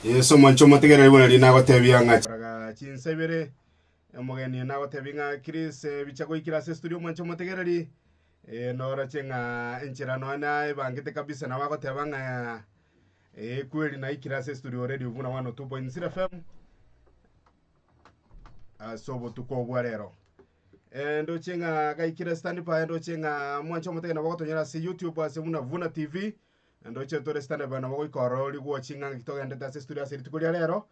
Yeso omwanche omotegereri buna riria nagotebia ng'a. Koraga chinsa ibere, omogeni nagotebia ng'a Chris bicha goikera ase estudio omwanche omotegereri, noroche ng'a enchera nonya naebangete kabisa nabo agoteba ng'a kweri naikire ase estudio radio buna 102.0 FM ase obotuko obwa rero. Ndoche ng'a gaikire stand by, ndoche ng'a mwanche omotegereri nabo ogotonyora ase YouTube ase buna Vuna TV. Ndoche tore Stanley nabo goika ororo rigwo ching'ang'aki togendete ase estudio ase rituko ria rero.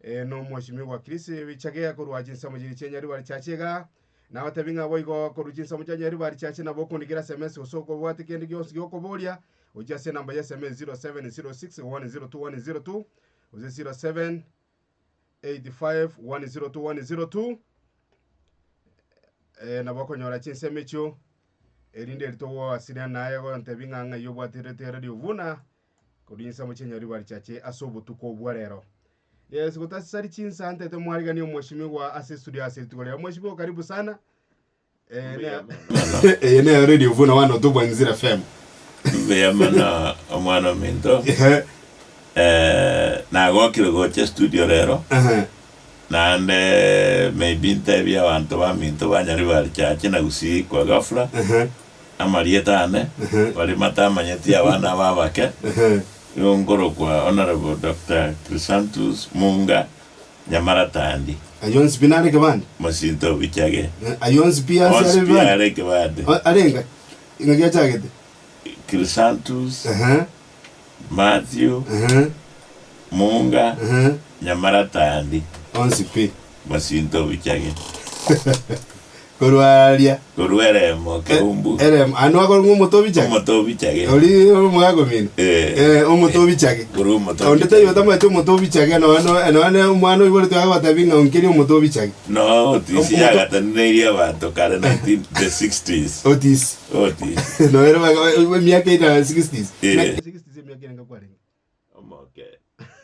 Eh, no Mweshimiwa Chris Bichage korwa chinsemo chiria chia Nyaribari Church iga. Nabatebi ng'a boigo korwa chinsemo chia Nyaribari Church nabo okondikera SMS gose okobwate kende gionsi giokoboria gochia ase enamba ya SMS 0706 102 102 gose 07 85 102 102 eh, nabo okonyora chinsemo echio erinde eri togoasiria naye gontebi ng'a ng'ai obwaterete radio buna korwa chinsemo chia Nyaribari Church ase obotuko obwa rero. Yes, gotasari chinsa ntete mwariganie omweshimiwa ase studio ase rituko rero. Mweshimiwa karibu sana. Eh, Mbuya ne- mono. Eye nero radio buna 102.0 FM. Mbuya mono omwana ominto. Ehe, Eh, nagokire gocha studio rero ehe. naende maybe ntebie abanto baminto ba Nyaribari Church na Gusii kwa ghafla Ehe, amarieta ane Ehe. baria matamanyeti abana aba abake ehe. nigo nkorokwa Honorable Doctor Chrysanthus Munga Nyamaratandi. Ayio onsi pi nare ekebande? Mosinto o Bichage. Ayio onsi pi ase Onsi are pi ebibande? are ekebande. O- Arenga? Ng'aki achagete? Chrysanthus, Ehe, Matthew, ehe, Munga, ehe. Nyamaratandi. Onsi pi. Mosinto o Bichage. Korwa aria. Korwa eremo keumbu. Eremo. Ano akorwa omote o Bichage? Omote o Bichage. Ori omogaka omino? Eh. Eh, omote o Bichage. Korwa omote o Onde Bichage. taiyo otamanyete omote o Bichage nonya no- nonya ne omwana oiboretwe agotebi ng'a onkerie omote o Bichage. No Otisi Omoto- yagataneneirie abanto kare 19 the 60s. Otisi. Otisi. Nonya ere baka- emiaka ina 60s. Eh. 60s emiaka ere kwarenge. Omoke.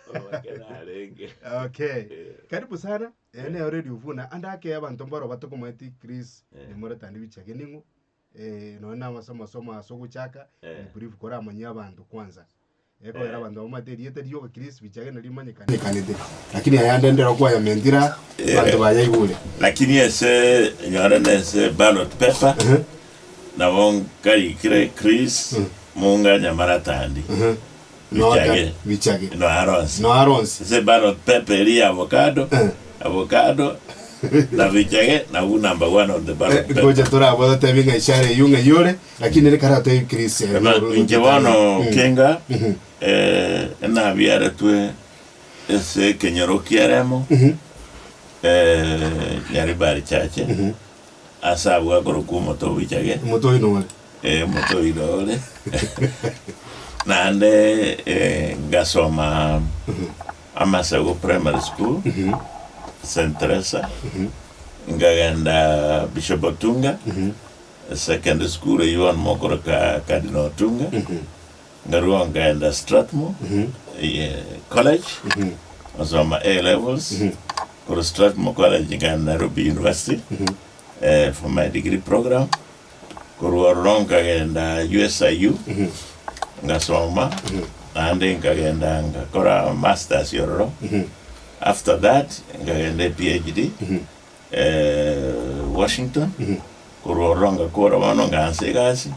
Omoke narenge. Okay. Eh. Karibu sana. Eh, nero Radio Vuna. Ande ake abanto mbaro batokomoeti Chris Eh. Nimorotandi Bichage ning'o. Eh, nonya na amasomo somo ase ogochaka, Eh. ni brief koramanyie abanto kwanza. Ekogera Eh. abanto bamanyete erieta rioka Chris Bichage nario rimanyekanete. Lakini ayande ndero kwayamentire aa, Eh. abanto bayaigure. Lakini ase nyore nese ballot paper Ehe. nabo nkarikire Chris Munga Nyamaratandi. Ehe. Noaka Bichage. bichage. No aronsi. No aronsi. Ase ballot paper eria ya avocado, Eh. avocado na bichage nabwo number one on the ballot Eh, paper. Ngocha torabwo totebi ng'a ishara eyio ng'a eyore, lakini ere karatebi Chris eh, Na noru- inche bono Mm. Kinga Mhm. eh, nabiaretwe ase ekenyoro ki'eremo Mhm. eh, Nyaribari Church Mhm. ase abwo akorokwa omote o bichage Omote oino ore. Eh, omote oino ore naende eh, ngasoma Amasago Primary School St Teresa nkagenda Bishop Otunga secondary school eyio bono mokoroka Cardinal Otunga nkarua nkaenda Strathmore eh, College ngasoma A levels korwa Strathmore College nkaenda Nairobi University eh, for my degree program Korwa ororo nkagenda USIU, ngasoma, naende nkagenda ngakora masters ororo. After that nkagenda ePhD eh, Washington. Korwa ororo ngakora bono ngansa egasi.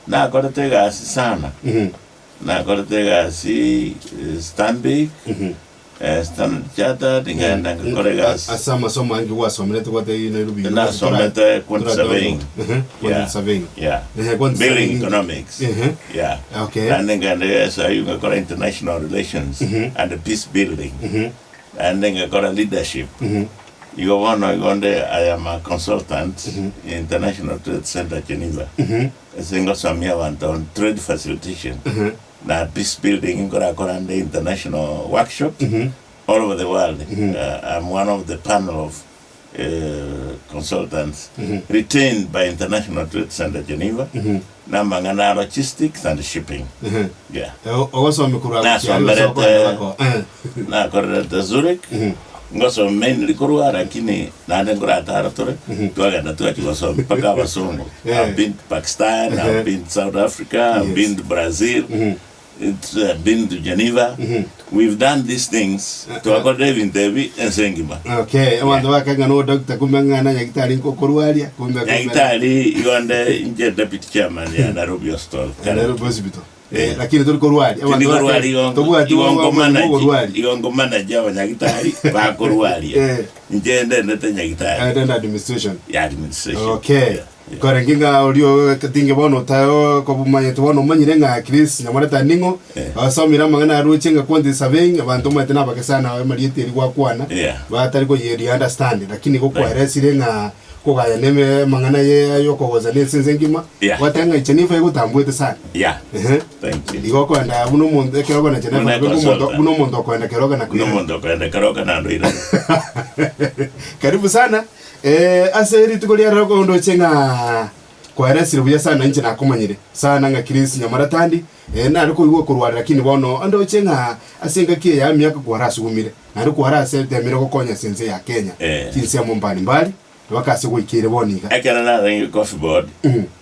Nakorete egasi sana. Nakorete egasi eh, Stanbic, eh, Standard Chartered, nkagenda ngakora egasi. Ase amasomo ange gwasomerete gwatebire Nairobi University, Nasomete quantity tora- surveying. Mhm, quantity Yeah. surveying. Yeah. Ehe, quantity Building surveying. economics. Ehe. Yeah. Okay. Naende nkagenda SIU ngakora international relations and peace building. Naende ngakora leadership. Igo bono igo nde I am a consultant International Trade Center Geneva. Ase ngosomia abanto on trade facilitation na peace building nkorakora nde international workshop all over the world. Uh, I'm one of the panel of uh, consultants retained by International Trade Center Geneva na amang'ana a logistics and shipping. Yeah. Ogosomia korwa Nasomerete- Nakorerete Zurich ngosoma mainly korwa lakini naende nkoratara tore twagenda twachia gosoma mpaka abasongo. Yeah. I've been to Pakistan, I've been to South Africa, I've Yes. been to Brazil. It's been to Geneva. We've done these things. Twakorire ebinto ebi ense engima. Okay, abanto bakang'a no doctor kumbe ng'a na nyagitari nkokorwaria kumbe kumbe Nyagitari igo nde inche deputy chairman ya Nairobi Hospital. na Nairobi Hospital. Eh, Eh. lakini tori korwaria Tindi abanto korwaria igo tobwati igo nkomanage korwaria. igo nkomanage abanyagitari bakorwaria. Eh. Inche ndendete nyagitari Eh, then administration. ya administration. Okay. Yeah, yeah. Korenge ng'a orio tinge bono otayo kobumanyete bono omanyire ng'a Chris Nyamoreta ning'o Eh. osomire amang'ana aroche ng'a quantity surveying abanto omanyete nabake sana amarieta eri gwakwana Yeah. batari koyeri understand lakini gokwaeresire ng'a kogayana eme amang'ana ye yokogosa na ense engima Yeah. gwateba ng'a Geneva egotamboete sana Yeah. Ehe. Thank you. Igo okoenda buna omonto ekero okogenda Geneva Buna nabe omonto consultant. buna omonto okoenda keroka na Buna koirana. omonto okoenda keroka naende oirane. Karibu sana Eh, ase rituko ria rero kondoche ng'a kwaeresire buya sana inche nakomanyire sana ng'a Chris Nyamaratandi eh, nare koigwa korwara lakini bono ndoche ng'a ase engaki eye ya emiaka kwarasugumire naende kwarasetemire gokonya ase ense ya Kenya Eh. chinsemo mbali mbali mpaka ase goikeire bono iga. Ekero narenge Coffee Board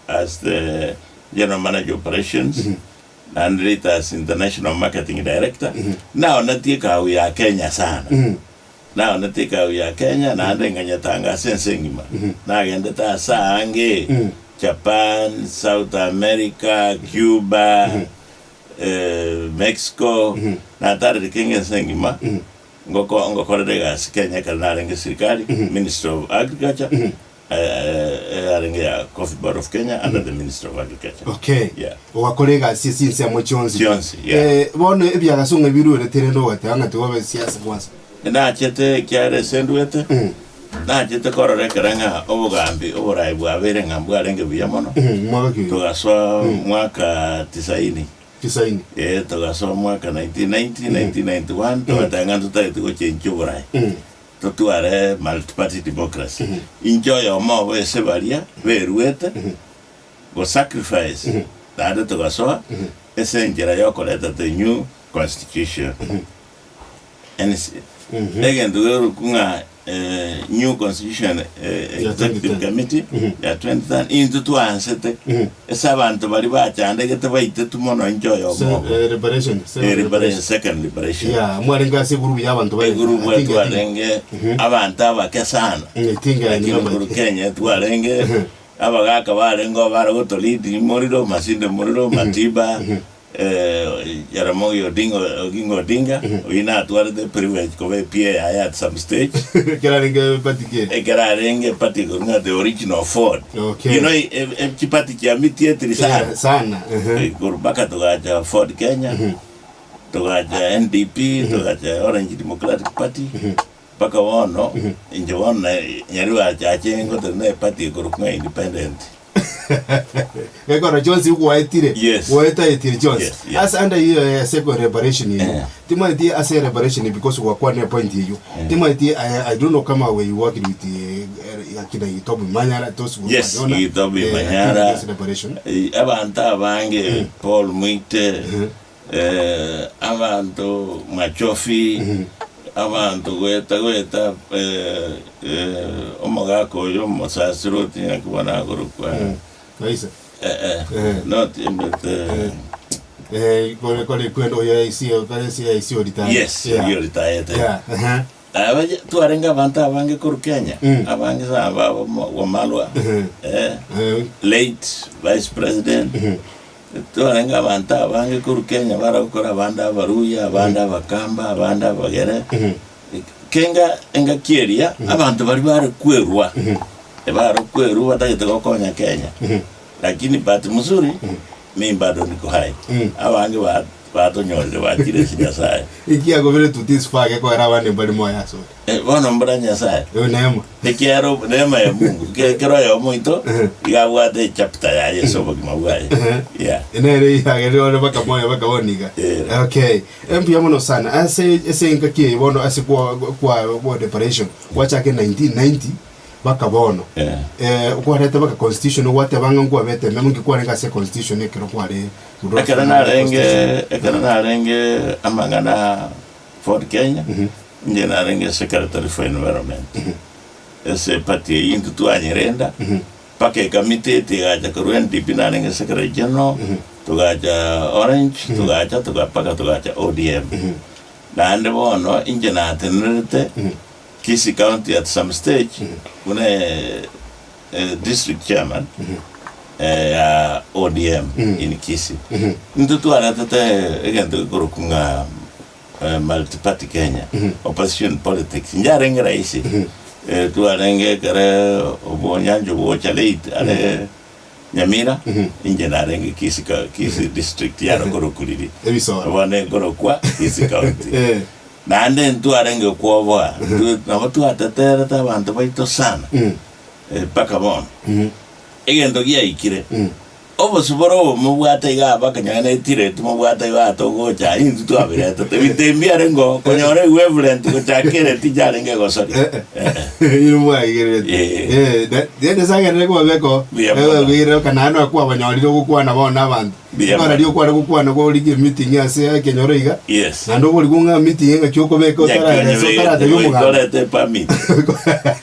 as the General Manager Operations naende later as International Marketing Director, naonetie ekahu ya Kenya sana. Naonete ekahu ya Kenya naende nkanyetanga ase ense engima. Nagendete ase aange, Japan, South America, Cuba, Mexico, natarire kenge ense engima, ngoko ngokorera egasi Kenya ekero narenge serikali, Ministry of Agriculture, yarenge ya Coffee Board of Kenya under the Ministry of Agriculture. Okay. Yeah. Ogakora egasi ase chinsemo chionsi. Chionsi, yeah. Eh, bono ebiagaso ng'a biruerete rende ogateba ng'a tiga obe siasa kwanza. Nachete ekiagera ase ndwete, nachete korora ekero ng'a obogambi oboraai bwabeire ng'a mbwarenge buya mono, Mwaka ki oyo? togasoa mwaka tisaini. Tisaini. Eh, togasoa mwaka 1990, 1991, togateba ng'a ntotagete gochenchia oboraai. Totware multiparty democracy. Inche oyomo obo ase baria beruete go sacrifice naende togasoa ase enchera yokoreta the new constitution. NC egento gekorokwa ng'a new constitution Ya executive 2010. committee ya 2010 intwe twaansete ase abanto baria bachandegete baitetwe mono inche oyomo obo. Liberation. Eh, liberation, second liberation. Yeah, mwarenge ase egurubu ya abanto bare. Egurubu I think- I think- etwarenge abanto abake sana. I think I Lakini remember korwa it. Kenya twarenge abagaka barenge bare gotolead moriro, Masinde Muriro, Matiba, eh, Jaramogi Odinga Oginga Odinga, oyio natwarete privilege koba ePA yaye at some stage. Ekero arenge party ki? Ekero arenge party korwa ng'a the original Ford. Okay. You know, e- e- chipati chiamitietiri sana. Yeah, sana. Uh-huh. Korwa mpaka togacha Ford Kenya, togacha NDP, togacha Orange Democratic Party, mpaka bono, inche bono na- nyaribachache ngotenena eparty ekorokwa ng'a Independent. Gekoro chionsi gwaetire. Yes. Gwaetaetire chionsi. Yes, yes. Ase under iyo ya second liberation iyo. Eh. Timanyeti ase liberation because gwakwanire point eyio. Timanyeti I, I don't know kama we you working with eh, akina Gitobu Manyara those who Yes, were Gitobu eh, Manyara. this liberation. Eh, abanto abange Paul Mwite eh, abanto Machofi abanto goeta goeta eh, eh, omogaka oyo omosasiroti naki bono akorokwa Kaisa. eh, eh, Eh. not but, eh, Eh, kore kore kwenda oyo IC kore CIC oritaya. yes Yeah. oyo ritayete Yeah. Uh-huh. Abaje twarenge abanto abange korwa Kenya Mm. abange sana babo Wamalwa Mhm. eh, Eh, late vice president twarenge abanto abange korwa Kenya baragokora abande Abaruya abande Abakamba abande Abagere kenga engaki eria abanto baria bare kwerwa ebare kwerwa batagete gokonya Kenya lakini bahati mzuri mi bado niko hai abange ba batonyorire bachire ase Nyasaye. Ekiagobere to this far gekogera abande mbare moyo asore. Eh, bono mbura Nyasaye. Eyo neema. Ekiagera ob- neema ya Mungu. Ke- Kera oyomo oito iga abwate echapter yaye ase obogima bwaye. Yeah. Nere yagerire ore baka moyo baka bono iga. Eh. Okay. Mbuya mono sana. Ase ase engaki eye bono ase kwa kwa kwa deparation gwachake 1990 baka bono. Eh. Eh, okwarete baka constitution gwateba ng'a nkwabete memo nki kwarenge ase constitution ekero kware Ekero narenge ekero narenge amang'ana Ford Kenya, inche narenge secretary for environment. Ase eparty eyio intwe twanyerenda, mpaka ekamiti eti egacha korwa NDP narenge secretary general, Togacha Orange, togacha toga mpaka togacha ODM. Naende bono inche natenerete Kisii County at some stage buna district chairman ya ODM in Kisii. Intwe twaretete egento gekorokwa ng'a multi-party Kenya, opposition politics, njarenge rahisi. Twarenge ekere obonyancha bogocha late are Nyamira, inche narenge Kisii ka Kisii district yare korokwa riria. Ebisoro. Bono ekorokwa Kisii County. Eh. Naende ntwarenge kwoboa, ntwe nabo twateterete abanto baito sana, mpaka bono. Egento giaikire, obosibore obo mobwate iga aba konyora ne tireti mobwate iga togocha intwe twabiretete. Ebinto ebi mbiarenge oo, konyora ewavelength gochaka ereti nchiarenge gosoria. Inwe mwaigererete. Eh. Eh, na- na Nyasae agenderere kobabeka oo. Mbuya mono. Ebabwire okanano akwabanyorire ogokwana bono abanto. Mbuya Ekero mono. riria okware gokwana kworigia emeeting ase ekenyoro iga, Yes. naende oborigwe ng'a meeting engaki okobeka Nyaki otaraeresa onyebegete, otaratebia goika omoganda. orete epermit.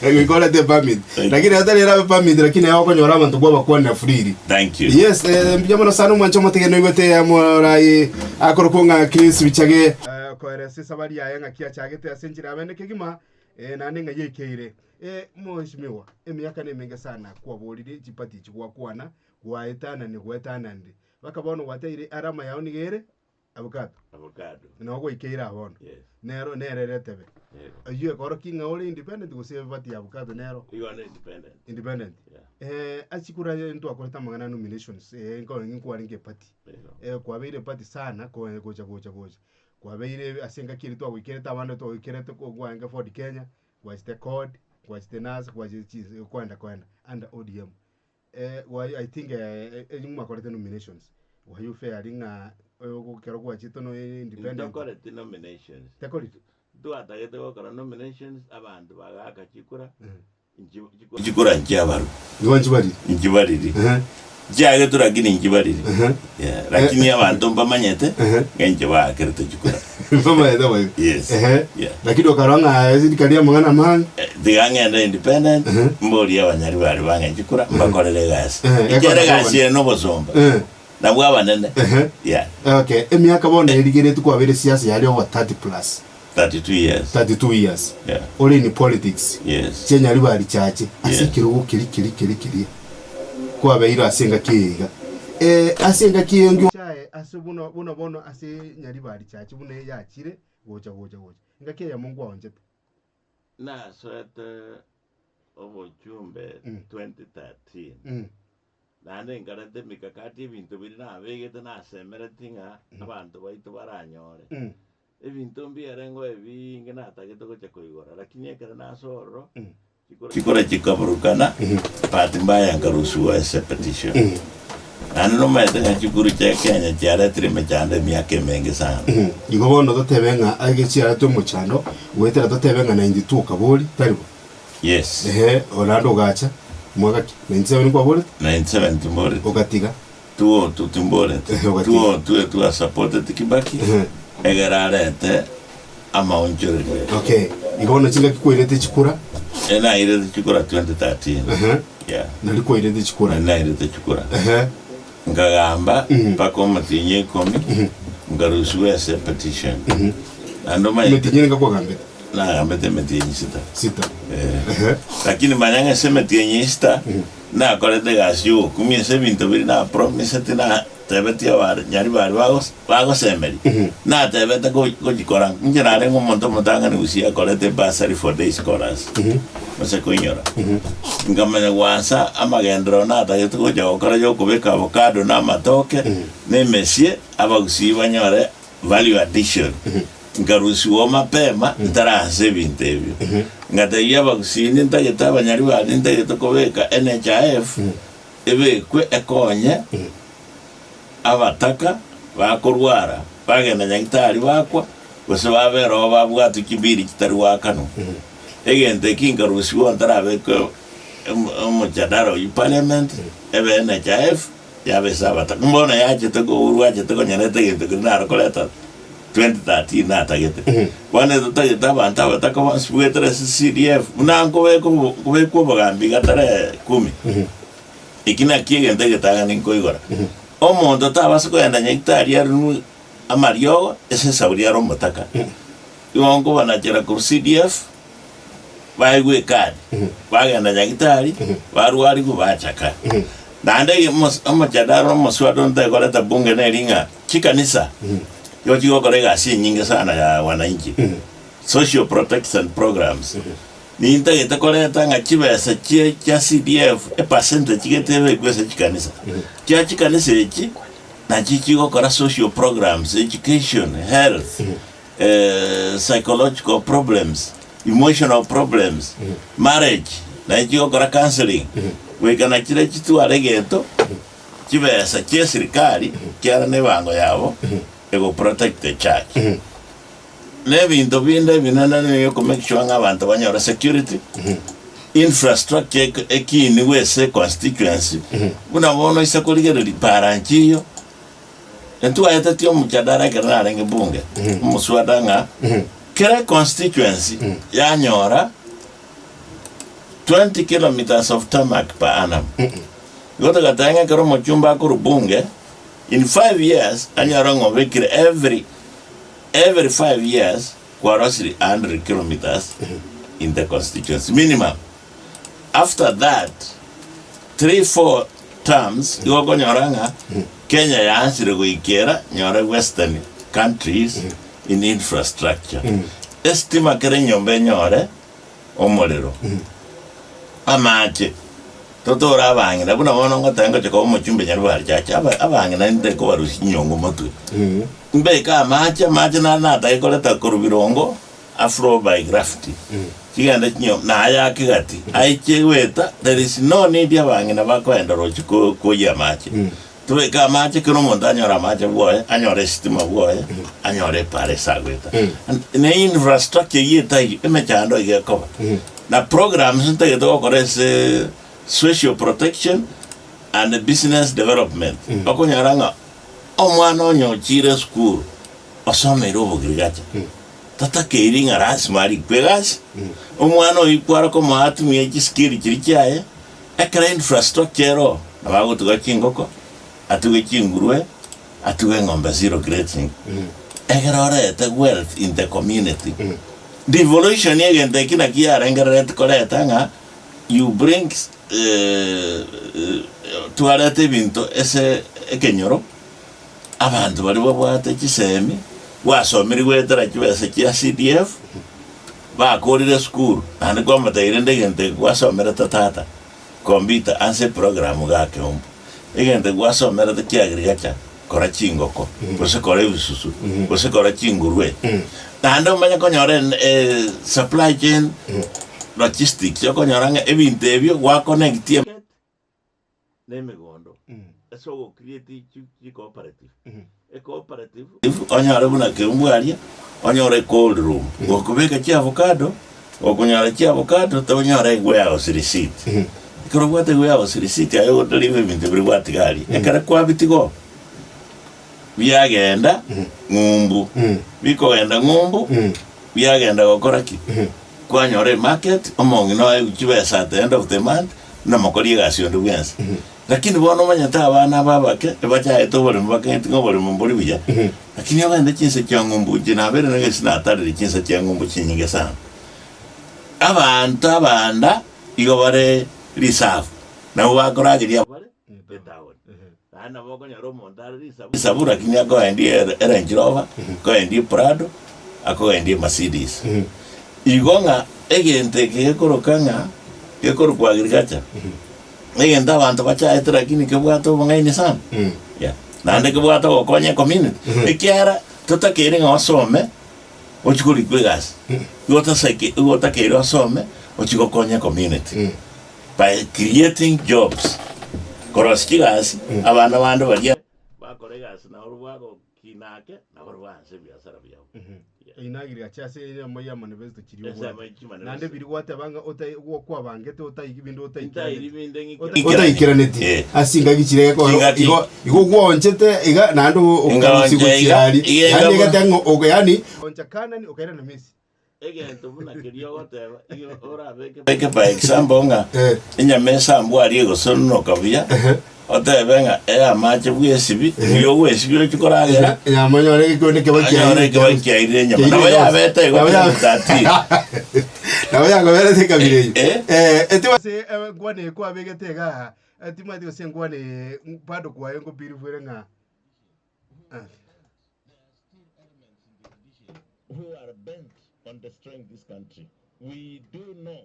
Goika orete epermit. Thank Lakini atari erabe permit lakini aye okonyora abanto kwabakwanera freely. Thank you. Yes, eh, mbuya mono sana omwanche omotegeni oigwete amorai akorokwo ng'a Chris Bichage. Eh, koeresa esabari yaye ng'aki achagete ase enchera ya bene kegima, eh, naende ng'a yaikeire. Eh, mheshimiwa, emiaka nemenge sana kwaborire chipati echi gwakwana, gwaetanani gwaetananire. Baka bono gwateire arama yao niga ere avocado. Avocado. Nabo gwaikeire aa bono. Yes. Nero nere eretebe. Ero. Eyio ekorokia ng'a ore independent gose ebati ya avocado nero Igo ne independent. independent. Yeah. Eh, ase chikura aye ntwakorete amang'ana a nominations, eh, nko nkwarenge eparty. Ero. Eh, kwabeire eparty sana koe gocha gocha gocha. Kwabeire ase engaki eria twagoikerete abande twagoikerete ko kwarenge Ford Kenya, gwachete CORD, gwachete NASA, gwachete chinse koenda koenda under ODM. Eh, why I think eh, eh, mwakorete nominations. Were you fair ng'a oyo ekero gwachete no independent? Ntokoreti nominations. Tekoreti? Ntwatagete gokora nominations, abanto bagaaka chikura, nchi- chikura nchiabarwa. Igo nchibariri. Nchibariri. Ehe. Nchiagetwe lakini nchibariri. Ehe. Yeah, lakini abanto mbamanyete Ehe. ng'a inche baakerete chikura. Mbamanyete boigo. Yes. Ehe. Yeah. Lakini okarora ng'a rika ri'amang'ana amange. Eh, tiga ng'ende independent, mborie abanyari baria bang'e chikura, mbakorere egasi. Ehe, Ekiagera ekero egasi ere nobosomba, Eh. nabwo abanene. Ehe. Yeah, Okay, emiaka bono erigeretie kwabeire siasa yari over 30 plus, 32 years. 32 years. Yeah. Ore in politics. Yes. Chianyari bari chache ase Yes. ekerogo keria keria keria keria kwabeire ase engaki eye iga. Eh, ase engaki eye ngio Chae ase buna buna bono ase Nyaribari Church buna yachire gocha gocha gocha. Engaki eyemo nkwaonchete. Nasoete obochumbe 2013, Mm. naende nkareta emikakati ebinto biria nabegete nasemeretie ng'a abanto baito baranyore. Mm. Ebinto mbiarengeo ebinge natagete gocha koigora, lakini ekero nase ororo, Mm. chikura chikaburukana, bahati mbaya nkarusiwa ase petition. Naende nomanyete ng'a chikuru chia Kenya chiaretire emechando emiaka emenge sana. Igo bono totebe ng'a age chiaretwe omochando, goetera totebe ng'a 92 okabori, tari bo? Yes. Ehe, orande ogacha, mwaka ki? 97 nkwaborete? 97 timborete. Ogatiga. 202 timborete. Ehe, ogatiga. 202 etwasupportete Kibaki, Ehe. egere arete amaonchorerio. Okay, igo bono chingaki kwairete chikura, Eh, nairete chikura 2013. Ehe. Yeah. nari kwairete chikura. Nari nairete chikura. Ehe. Nkagamba mpaka omotienyi ikomi, nkarusiwa ase epetition. Naende omanyete, Emetienyi nigo kwagambete? nagambete emetienyi sita. Sita. Eh. Ehe. Lakini manya ng'a ase emetienyi sita, nakorete egasi y'ogokumia ase ebinto biria napromiseti na Tebetie abanyari baria bagosemeria, natebete gochikora. Inche narenge omonto omotang'ani gusii akorete ebursary for day scholars, gose koinyora. Nkamanya gwansa amagenderero natagete gocha gokora yokobeka avocado na amatoke na emesie, abagusii banyore value addition. Nkarusiwa oo mapema ntarasa ebinto ebio. Ngatebia abagusii nintagete abanyari baria nintagete kobeka NHIF Ebekwe ekonye abataka bakorwara, bagenda nyagitari bakwa, gose babera oo babwatwe chibiri chitari goakanwa. Egento eki nkarusigwa ntarabekwa omojadara oyio parliament, ebe NHIF yabe ase abataka. Mbono yachete kourwa achete konyereta egento keria naro koreta 2013 natagete. Bono totagete abanto abataka bonsi bwetere ase CDF, buna nkobeka nkobekwa obogambi iga tarehe kumi. Eki nakio egento egetang'ani nkoigora. Omonto tabasa kogenda nyagitari arunwe amariogo ase esauri are omotaka. Igo nkobanachera korwa CDF, baegwe ekadi, bagenda nyagitari, barwarigwe bachaka. Naende ege- omos- omochadara omoswada onde ntekoreta bunge neri ng'a chikanisa nigo chigokora egasi enyinge sana ya wananchi, social protection programs. Nintagete koreta ng'a chibesa chie chia CDF epercentage gete ebekwe ase chikanisa. Chia chikanisa echi nachi chigokora social programs, education, health, psychological problems, emotional problems, marriage, naye chigokora counselling, goika nachire chitware egento chibesa chia serikali kiara na ebango yabo ego protect the church. Na ebinto binde ebinene nigo oko make sure ng'a abanto banyore security, infrastructure eke- ekinigwe ase econstituency, buna bono ase korigereria para nchiyo, Ntwaetetie omojadara ekero narenge bunge, omoswada ng'a kera econstituency yanyora 20 kilometres of tarmac per annum. Igo togateba ng'a ekero omochumba akorwa bunge, in 5 years anyore ng'a obekire every every 5 years kwarosirie 100 kilometres in the constituency minimum. After that, 3, 4 terms igo okonyora ng'a Kenya yaansire goikera nyore western countries in infrastructure. Esitima kera enyomba enyore omorero, amache, totore abang'ina buna bono ngoteba ngocha koba omochumbe Nyaribari Church, aba abang'ina ninde nkobarusia chinyongo motwe. Mbeke amache, amache nare natake koreta korwa birongo. Afro by gravity chigende chinyo naye ake gati aiche goeta there is no need abang'ina bakoenda roche ko- koyia amache tobeke amache kera omonto anyore amache bwoye anyore esitima bwoye anyore epara ase agoeta And ne infrastructure eyio etaiyo emechando iga ekoba na programs ntagete gokora ase social protection and business development okonyora ng'a omwana onye ochire esukuru osomeire obogirigacha Tatakeiri ng'a lasima arikwe egasi, omwana oyio kware komoa atumie chiskill chiria chiaye, ekero infrastructure ere oo, nabo agotuga chingoko, atuge chingurue, atuge eng'ombe zero grazing. Ekero orete wealth in the community, devolution egento eki naki yarengerereti koreta ng'a you bring twareta ebinto ase ekenyoro. Abanto baria babwate chisemi gwasomire goetera chibesa chia CDF, bakorire esukuru, naende kwamotebirie rende egento eke gwasomerete tata, computer ase eprogram iga keumbu. Egento eke gwasomerete kia agriculture, kora chingoko, gose kora ebisusu, gose kora chingurue. Naende omanye konyora en- e supply chain logistics, okonyora ng'a ebinto ebio gwakonectie. na emegondo ase ogocreate chicooperative. Ecooperative onyore buna Keumbu aria, onyore ecold room, gokobeka chiavocado, gokonyora chiavocado tonyore ewarehouse receipt. Ekero obwate ewarehouse receipt aye ogodeliver ebinto biria gwatiga aria, ekero kwabitiga oo, biagenda ng'umbu, bikogenda ng'umbu, biagenda gokora ki? Kwanyora emarket, omong'ina oegwe chibesa at the end of the month, buna mokori egasi onde bwensi. Lakini bono omanyete abana aba abake, ebachaete oboremo bakeng'eti ng'a oboremo mbori buya, lakini ogende chinsa chia ng'umbu inche nabeire na egesi natarire chinsa chia ng'umbu chinyinge sana. Abanto abanda igo bare reserve, nabo bakorageria bare etown. Naende nabo okonyora omonto are risabu risabu lakini akoendia eRange Rover, akoendia ePrado, akoendia eMercedes. Igo ng'a egento eke gekoroka ng'a gekorokwa agriculture, egento abanto bachaete lakini kebwate obong'aini sana. Yeah. Naende kebwate ogokonya ecommunity. Ekiagera totakeire ng'a osome ochie korikwa egasi, igo otasake igo otakeire osome ochie gokonya ecommunity by creating jobs, korosia chigasi abana bande baria bakora egasi nabo bagokina ake nabo baanse ebiasara biabo. Eyio nagire gacha ase eyemo ya manifesto chiria Ensemo obwate. ye chimanifesto. Naende biria gwateba ng'a otai gwokwabangete otaigi binde Ntairi otaikiraneti. binde ng'ikeranie. Otaikiraneti Eh. ase chingaki chiria gekogera Chingaki. igo igo gwaonchete iga naende Ingaoncha okarusia iga, gochia aria. iga Yaani engabo. egete ng'a ogo yaani Oncha Kanani okairana Misiri. Egento buna keria ogoteba, igo orabeke beke by example ng'a Eh. enyama esambwe aria egosononoka buya, otebe ng'a ee amache bwesibi, buya ogwesibia ochie koragera, Enyama onyore egekonde keba anyore kiaire. ekeba kiairire enyama. Kiairire Nabo yonsi. yabete igo Nabo ya- 2013. Nabo yakoberete ekabira eyio. Eh, Eh, etiba- Ase eh, nkwane eye kwabegete igaa, eh, timanyeti gose enkwane eye bado kwaye nkobelieve ere ng'a ah. who are bent on destroying this country. We do know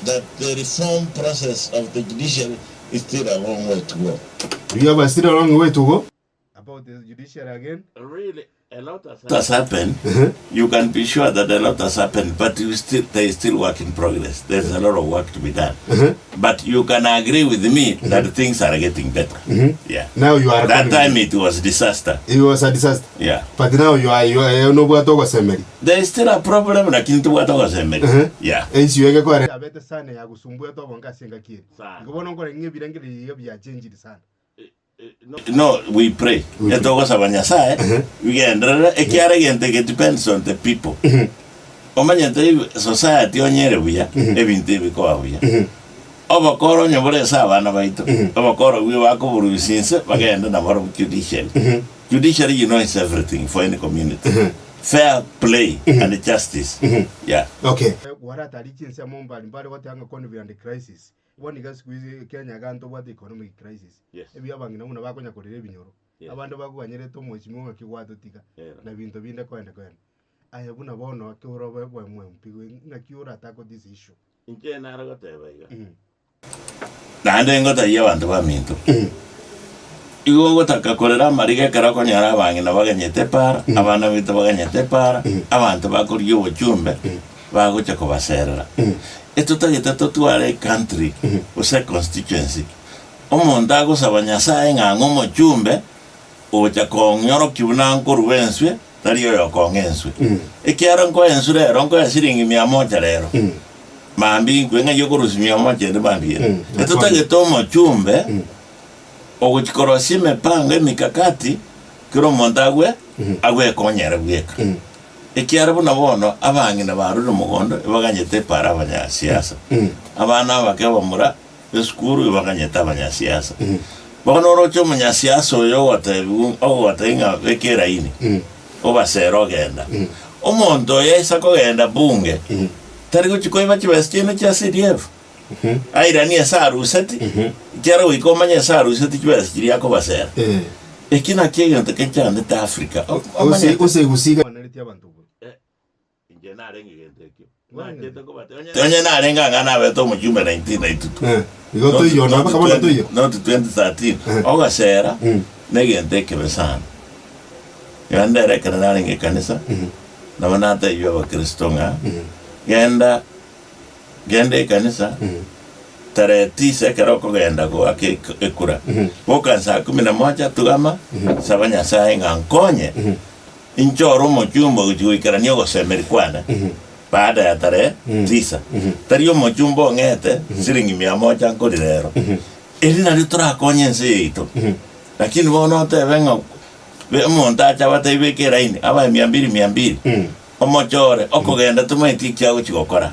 that the reform process of the judiciary is still a long way to go. We have a still a long way to go. About the judiciary again. Really, a lot has happened. You can be sure that a lot has happened, but you still, there is still work in progress. There's a lot of work to be done. But you can agree with me that things are getting better. Yeah. Now you are That confident. time it was disaster. It was a disaster. Yeah. But now you are you are nobwate ogosemeria. There is still a problem lakini tobwate ogosemeria. Mhm. Yeah. Ensio egekore. Yabete sana yagosumbwete obonge ase engaki ere. Sana. Igo bono nkore ng'a ebirengererio iga biachenchire sana. No, we pray. We pray. Etogosaba Nyasaye bigenderere ekiara egento eke depends on the people. Omanyete if society onye ere buya ebinto ebi bikoba buya. Obokoro onye bore ase abana baito, obokoro bwe bakoborusia inse bagende nabarobwo judiciary. Judiciary you know is everything for any community. Fair play and justice. Yeah. Okay. Gwaratari chinsemo mbari mbare goteba ng'a Conviand crisis. Bono iga siku hizi Kenya iga ntobwate economic crisis. Yes. Ebi abang'ina buna bakonya korera ebinyoro. Yes. Abande bakoganyerete omweshimiwa ng'aki gwatotiga Ero. na binto binde koenda koenda. Aye buna bono ekero orobe bwe MP ng'aki ora tackle this issue? Inche nare goteba iga. Naende ngotebie abanto baminto, igo ogotaka korera amariga ekero okonyora abang'ina baganyete epaara, abana baito baganyete epaara, abanto bakorigia obochumbe bagocha kobaserera. Etotagete totware ecountry gose econstituency, omonto agosaba Nyasaye ng'a ang'e omochumbe ogocha kong'orokia buna nkorua enswe, tari oyokong'a enswe. Ekiagera nkoa enswe rero, nkoe siringi mia moja rero, mambia inkwe ng'ai okorusia mia moja ende mambia ere. Etotagete omochumbe ogochia korosia emepango emikakati, kera omonto agwe agwekonyere bweka. Ekiagera buna bono abang'ina barure mogondo ebaganyete epaara abanyasiasa, abana abake abamura esukuru ebaganyete abanyasiasa. Bono oroche omonyasiasa oyo ogotebiwa ogotebia ng'a beka eraini, obasere ogenda. Omonto oyo aisa kogenda bunge, tari gochia koiba chibesa chiaino chia CDF, airanie ase aruseti, ekiagera goika omanye ase aruseti chibesa chiria akobasera. Eki nakio egento kenchandete Africa. Gose gose gose Oneretie abanto buna. Inche narenge gento ekio. Nachete kobatebia, onye onye narenge ang'ana nabete omochumbe 1992. Eh, igo toiyo Not nabo kabona 20 toiyo. not 2013. Eh. Ogasera Mm. negento ekebe sana. Iga ndere ekero narenge ekanisa, nabo natebiwa abakristo ng'a genda genda ekanisa tarehe tisa ekero okogenda goaka ek- ekura. Boka saa kumi na moja tugama, saba Nyasaye ng'a nkonye Inche ore omochumba ogochia goikerania ogosemeria kwane baada ya tarehe tisa. Tari omochumba ong'ete siringi mia moja nkori rero. Eri nario torakonye ense yaito. Lakini bono otebe ng'a be- omonto ache abatebi beka eraini, abae mia mbili mia mbili, omochore, okogenda tomaeti eki agochia gokora.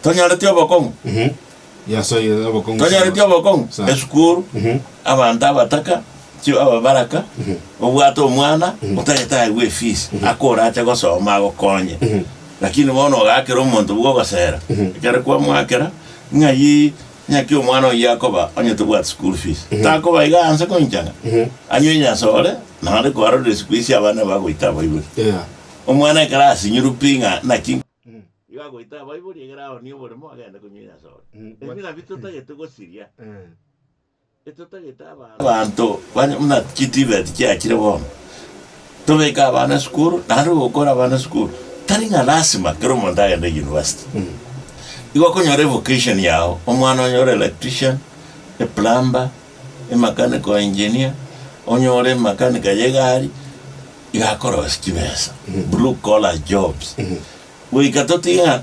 Tonyoreti obokong'u? Yasoire obokong'u Tonyoreti sana. obokong'u? Sana. Esukuru, abanto abataka, chi ababaraka, obwate omwana, otagete aegwe efees, akore ache gosoma agokonye. Lakini bono ogakera omonto bwa ogosera, ekero kwamwakera, ng'ai ng'aki omwana oyio akoba onye tobwati school fees? Takoba iga anse koinchana, anywe enyasore, naende kwarorire siku hizi abana bagoita abaibori. Yeah. Omwana ekero asinyirwe pi ng'a naki Igo agoita abaibori egere aonie oboremo agende konywa enyasore. Ebi nabio totagete gosiria. Etotagete abanto banye buna chitivet chiachire bono, tobeke abana esukuru, naende gokora abana esukuru, tari ng'a lasima kera omonto agende university. Igo okonyora evocation yago, omwana onyore electrician, eplumber, emechanical engineer, onyore emakanika ya egari, iga akorosia chibesa, blue collar jobs. Goika totige ng'a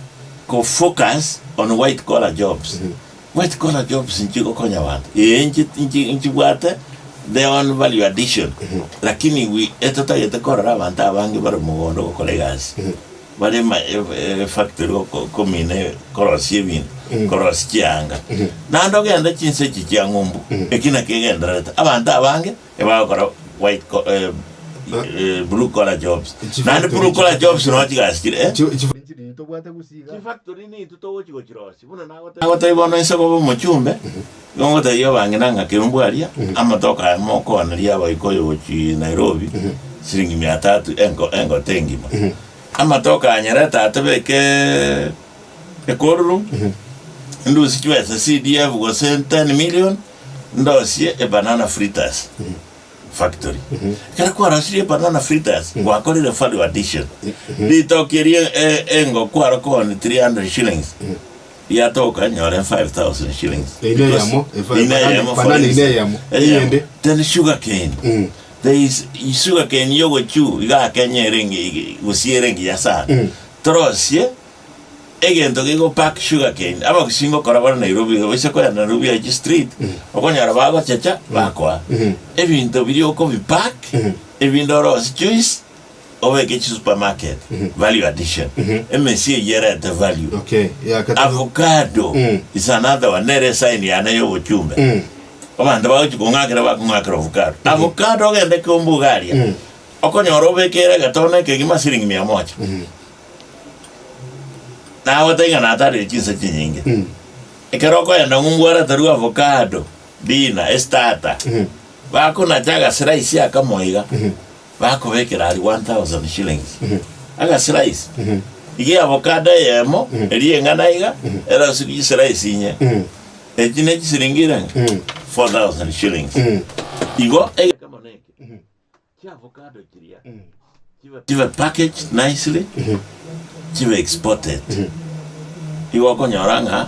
ko focus on white collar jobs. White collar jobs nchigokonya abanto, ee nchi nchi nchibwate their own value addition, lakini we etotagete korora abanto abange bare mogondo gokora egasi. bare ema efactory goko komina korosia ebinto, korosia chianga. Naende ogende chinse echi chia ng'umbu, eki nakio egendererete, abanto abange ebagokora white co blue collar jobs. Naende Chifactory blue collar jobs noo chigasi chire eh. Nchiri ntobwate gusii iga. Chifactory nintwe togochi gochirosia, buna nagotebia bono inse koba omochumbe, Igo ngotebia abang'ina ng'a keumbu aria, amatoke aya mokooneria abaikoyo gochia Nairobi, siringi mia tatu enko engote engima. Amatoke aya nyarete aa tobeke ekoruru, ndusie chibesa CDF gose 10 million, ndosie ebanana fritters factory. Ekero kwarosirie ebanana fritters, gwakorire value addition. Ritoke erio e- engo kwarokoonia 300 shillings, Riatoka nyore 5000 shillings. Ine Because eyemo, efa- ine banana- eyemo, for banana ine instance. eyemo, Eyemo. eyende. Then sugar cane. Mm. There is sugar cane yogochu iga Kenya ere engi- gusii ere engiya sana. Mm. Torosie egento gegopack sugar cane. Abagusii ngokora bare Nairobi iga gose koenda Nairobi achi street, okonyora bagochecha bakoa. Mhm. Ebinto biria okobipack, ebinde orosie juice, obeke chisupermarket value addition emesie eyio erete value Okay. Yeah, kata. avocado Mm. is another one nere esign yane ya obochumbe Mm. abanto bagochi kong'akera bakong'akera avocado avocado ogende keumbu iga aria Mm. okonyora obekere egetone ekegima siringi mia moja nagotebia ng'a natarire chinsa chinyinge Mm. ekero okoenda ng'umbu araterwe avocado dina estarter Mm. bakonacha agaslice akamo iga Bakobekera aria 1000 shillings agaslice iga eavocado eyemo eria eng'ana iga erosirie chislice inye echi ne chisiringi erenga 4000 shillings igo egekamo neke chiavocado chiria chibe chibe packaged nicely chibe exported igo okonyora ng'a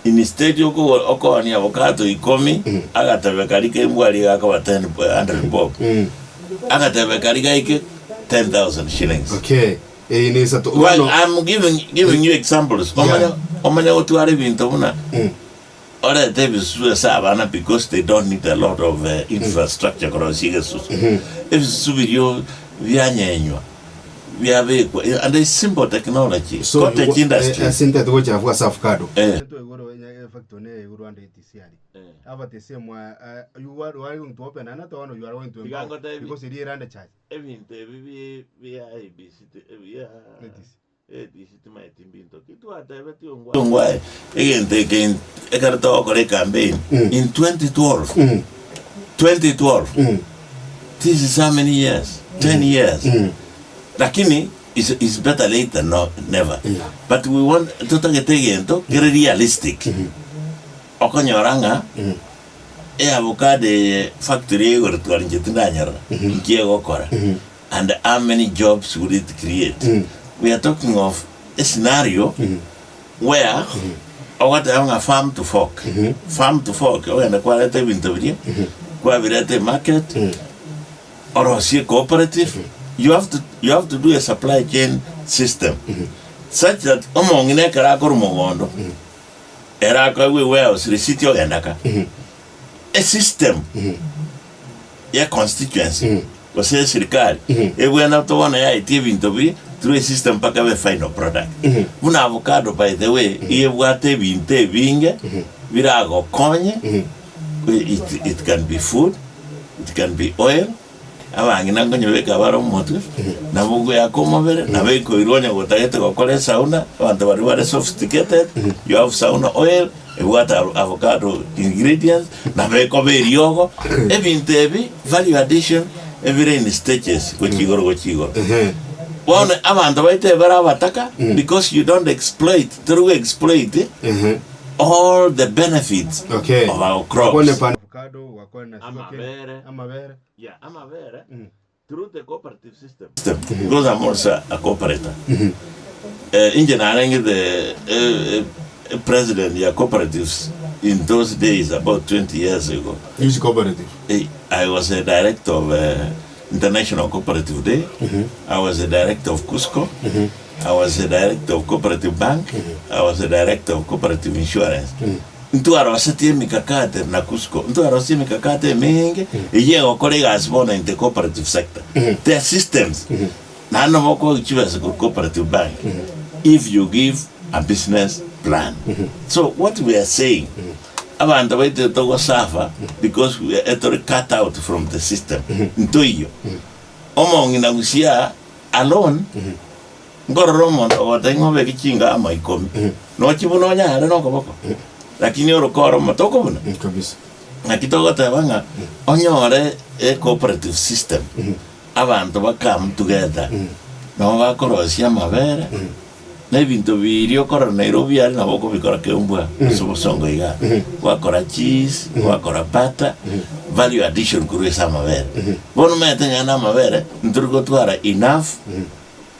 instead okogo okoonia avocado ikomi agatebe karia kembwa aria gakoba 10 100 bob agatebe karia gaike 10,000 shillings. Okay. Eye ne esato. Well, Bono. I'm giving, giving you examples. Omanya, Yeah. omanya gotwara ebinto buna Mm. orete ebisusu ase abana because they don't need a lot of uh, infrastructure korosia egesusu. Ebisusu birio bianyenywa biabekwa and it's simple technology. So, Cottage you- industry. eh, ase ntete gocha abwo ase avocado. Eh. Igoro factory ne igoro ande ATC ari. Aba the same you are, you are going to open another one or you are going to Tiga empower ngotebi. because eri erande church. Ebinto ebi bi bia ABC bia ATC. ATC timaeti mbinto ki twatebetie ongwae ongwae egento eke ekero togokora ecampaign in 2012 Mm. 2012 Mm. this is how many years 10 years Mm. lakini is, is better late than no, never Yeah. but we want totagete egento kere realistic Okonyora ng'a eavocado eye factory egoretwa inche tindanyora inki egokora and how many jobs would it create. We are talking of a scenario where ogoteba ng'a farm to fork, farm to fork ogende kwareta ebinto biria kwabireta emarket orosie cooperative you have to, you have to do a supply chain system such that omong'ina ekero akorwa mogondo Ere akoegwa ewarehouse receipt ogenda ka. Esystem ya constituency gose eserikari ebwenerete bono yaetia ebinto biria through a system mpaka ebe final product. Buna avocado by the way iga ebwate ebinto ebinge biragokonye it, it can be food, it can be oil. Abang'ina nkonyebeka bare omotwe, nabo ogoyaka omobere, nabo ekoirwa onye gotagete gokora esauna, abanto baria bare sophisticated, you have sauna oil, ebwate avocado ingredients, nabo ekoba eriogo, ebinto ebi value addition ebire in stages gochia igoro gochia igoro. Bono abanto baito ebere abataka because you don't exploit, tori go exploit all the benefits Okay. of our Bakwane crops. pan- Avocado, wakwane na sugarcane, Amabere. amabere. Yeah, amabere Mm. through the cooperative system. Because I'm also a cooperator. Eh, inche narenge the eh, eh, president ya cooperatives in those days about 20 years ago. Which cooperative? Eh, I was a director of uh, International Cooperative Day. I was a director of Cusco. I was a director of Cooperative Bank. I was a director of Cooperative Insurance. Ntwarosetie emikakati na Cusco, ntwarosetie emikakati emenge eyio egokora egasi bono in the cooperative sector. There are systems. Naende nabo okoegwa chibesa korwa Cooperative Bank if you give a business plan. So what we are saying, abanto baito togosuffer because we are tore cut out from the system. Ntoiyo. Omong'ina gusii aa alone, nkorora omonto ogotebia ng'a obeke chinga amo ikomi, nochibuna onyare nokoboko, lakini oroka oromo tokobuna. Kabisa. Naki togoteba ng'a onyore e cooperative system, abanto ba come together, nabo bakorosia amabere, na ebinto biria okorora Nairobi aria nabo okobikora keumbwa ase obosongo igaa, gwakora cheese, gwakora butter, value addition korwa ase amabere. Bono omanyete onye na amabere, ntori gotwara enough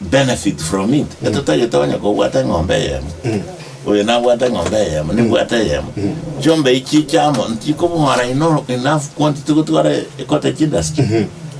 benefit from it, etotagete onye kobwate eng'ombe eyemo, oyo nabwate eng'ombe eyemo, nimbwate eyemo, chiombe echi chiamo nchikobora ino enough quantity gotwara ecottage industry,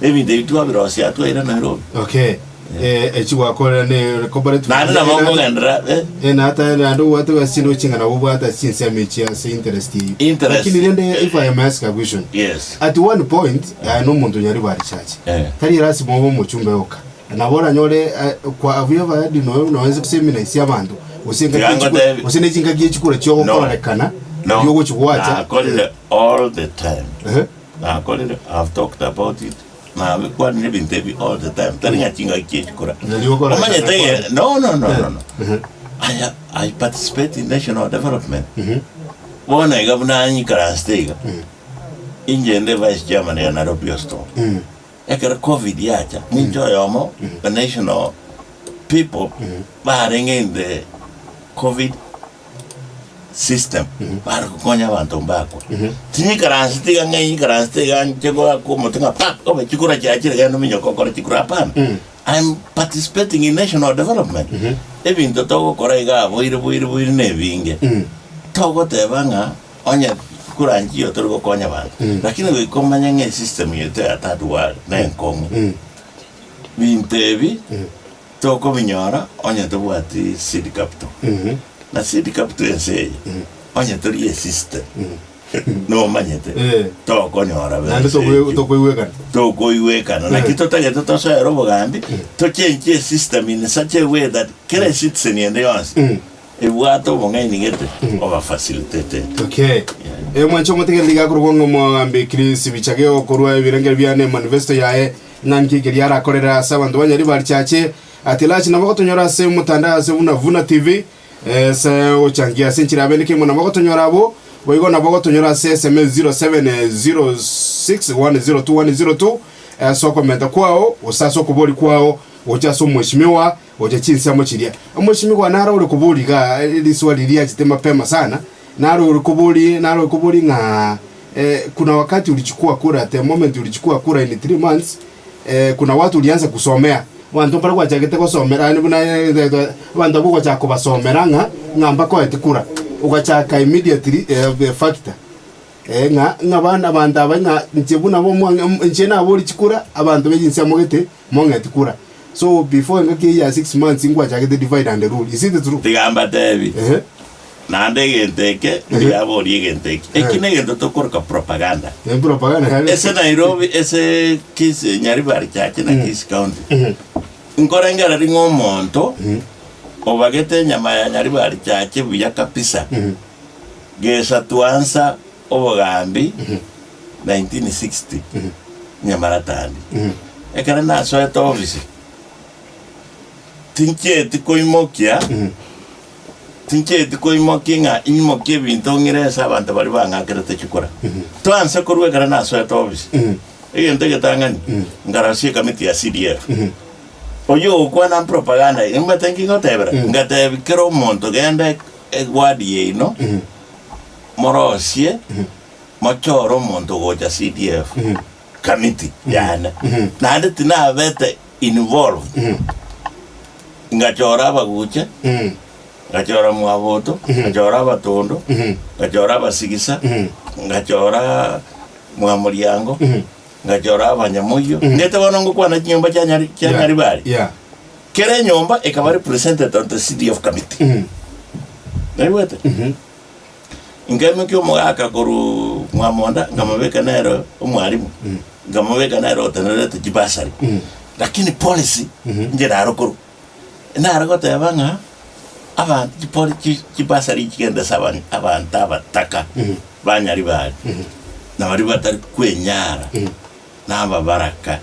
ebinto ebi twabirosia twaira Nairobi. Okay. Eh, echi gwakorera ne cooperative. Naende nabo nkogenderera eh, Eh, nata naende obwate bwa chinde oching'ana obwate chinsemo echi ase interest eyio. Interest. Lakini rende if I may ask a question. yes. At one point, eh, nomonto nyaribari church. Eh. Tari erasima obe omochumbe oka. Nabo oranyore eh, kwa have you ever heard noe noe seminar ase abanto gose engaki Tiga echikura ngotebi. gose ne chingaki echikura chiogokorekana No. riogochi gwacha Nakorire all the time. Ehe. Nakorire, I've talked about it. Nabikwanire ebinto ebi all the time. Tari ng'a chingaki chiechikura. Nari okora- Omanyete ge- no no no no no. Ehe. I, I participate in national development. Bono iga buna nyikaransete iga. Inche nde vice chairman ya Nairobi Hospital. Ekero Covid yacha, ninche oyomo the national people barenge in the Covid system bare gokonya abanto mbakwa. Tinyikaransete iga ng'a inyikaransete iga nche goaka omote ng'a pap obe chikura chiachire genda ominyoke okore chikura hapana. I'm participating in national development. Ebinto togokora iga boire boire boire na ebinge. Togoteba ng'a Onye kura nchiyo tori gokonya abanto, lakini goika omanye ng'a esystem yaito ya third world nenkong'u. Binto ebi tokobinyora onye tobwati seed capital. Na seed capital ense eye, onye tori esystem, nomanyete, Eh. tokonyora Naende besa tokoi- echio. tokoigwekana. Tokoigwekana. Naki totagete tosoere obogambi, tochenchie esystem in such a way that kera ecitizen ende yonsi, Ebwate obong'aini gete oba facilitated. Okay. Eh, mwanche omotegereri iga akorokwa ng'a omogambi Chris Bichage okorwa ebirengero biane manifesto yaye ng'a nki keria arakorere ase abanto ba Nyaribari Chache at large nabo gotonyora ase omotandao ase buna Vuna TV eh, ase gochangia ase enchera ya bene kegima nabo gotonyora abwo boigo nabo gotonyora ase SMS 0706102102 ase okomenta kwao gose ase okobori kwao gocha ase omweshimiwa Gocha chinsemo chiria. Omosimigwa naro ore koboria iga riswali riachete mapema sana, naro ore koboria naro ore koboria ng'a kuna wakati ulichukua kura the moment ulichukua kura in 3 months kuna watu ulianza kusomea, abanto mbare gwachagete gosomera yaani buna abanto abwo ogochaka kobasomera ng'a ng'a mbakoete kura, ogachaka immediately factor. Ee, ng'a ng'a abana abanto aba ng'a inche buna bo omwang'e inche naborie chikura, abanto be chinsemo gete mong'e kura. So before engaki eyio ya six months nkwachagete divide and rule. Is it true? Tiga mbatebi, Ehe. naende egento eke, mbuya aborie egento eke. Eki negento tokoroka propaganda. Ne propaganda yare. Ase Nairobi, ase Kisii, Nyaribari Church na Kisii County, nkorengereria ng'a omonto obagete enyama ya Nyaribari Church buya kabisa, Gesa twansa obogambi 1960 nyamaratandi. Ekero nasoete ofisi tinchieti koimokia tinchieti koimokia ng'a inyimokie ebinto ng'ire ase abanto baria bang'akerete chikura. Twansa korwa ekero nasoete ofisi, egento egetang'ani nkarosia ekamiti ya CDF. Oyio ogokwana propaganda, nimanyete nki ngotebera? Ngatebia kera omonto genda Egwadi yaino morosie mochore omonto ogocha CDF committee yane naende tinabete involved ngachora abaguche ngachora mwaboto ngachora abatondo ngachora abasigisa ngachora mwamoriango ngachora abanyamoyio ngete bono ngokwana chinyomba chia nyari chia nyaribari Yeah. Kera enyomba ekaba represented on the CDF committee. Naigwete? Nkaimokia omogaka korwa Mwamonda, nkamobeka nere omwalimu, nkamobeka nere otenerete chibasari. Lakini policy inche naro korwa nare goteba ng'a abanto chipoli chi chibasari chigende ase aban abanto abataka banyaribari na baria batari kwenyara na ababaraka.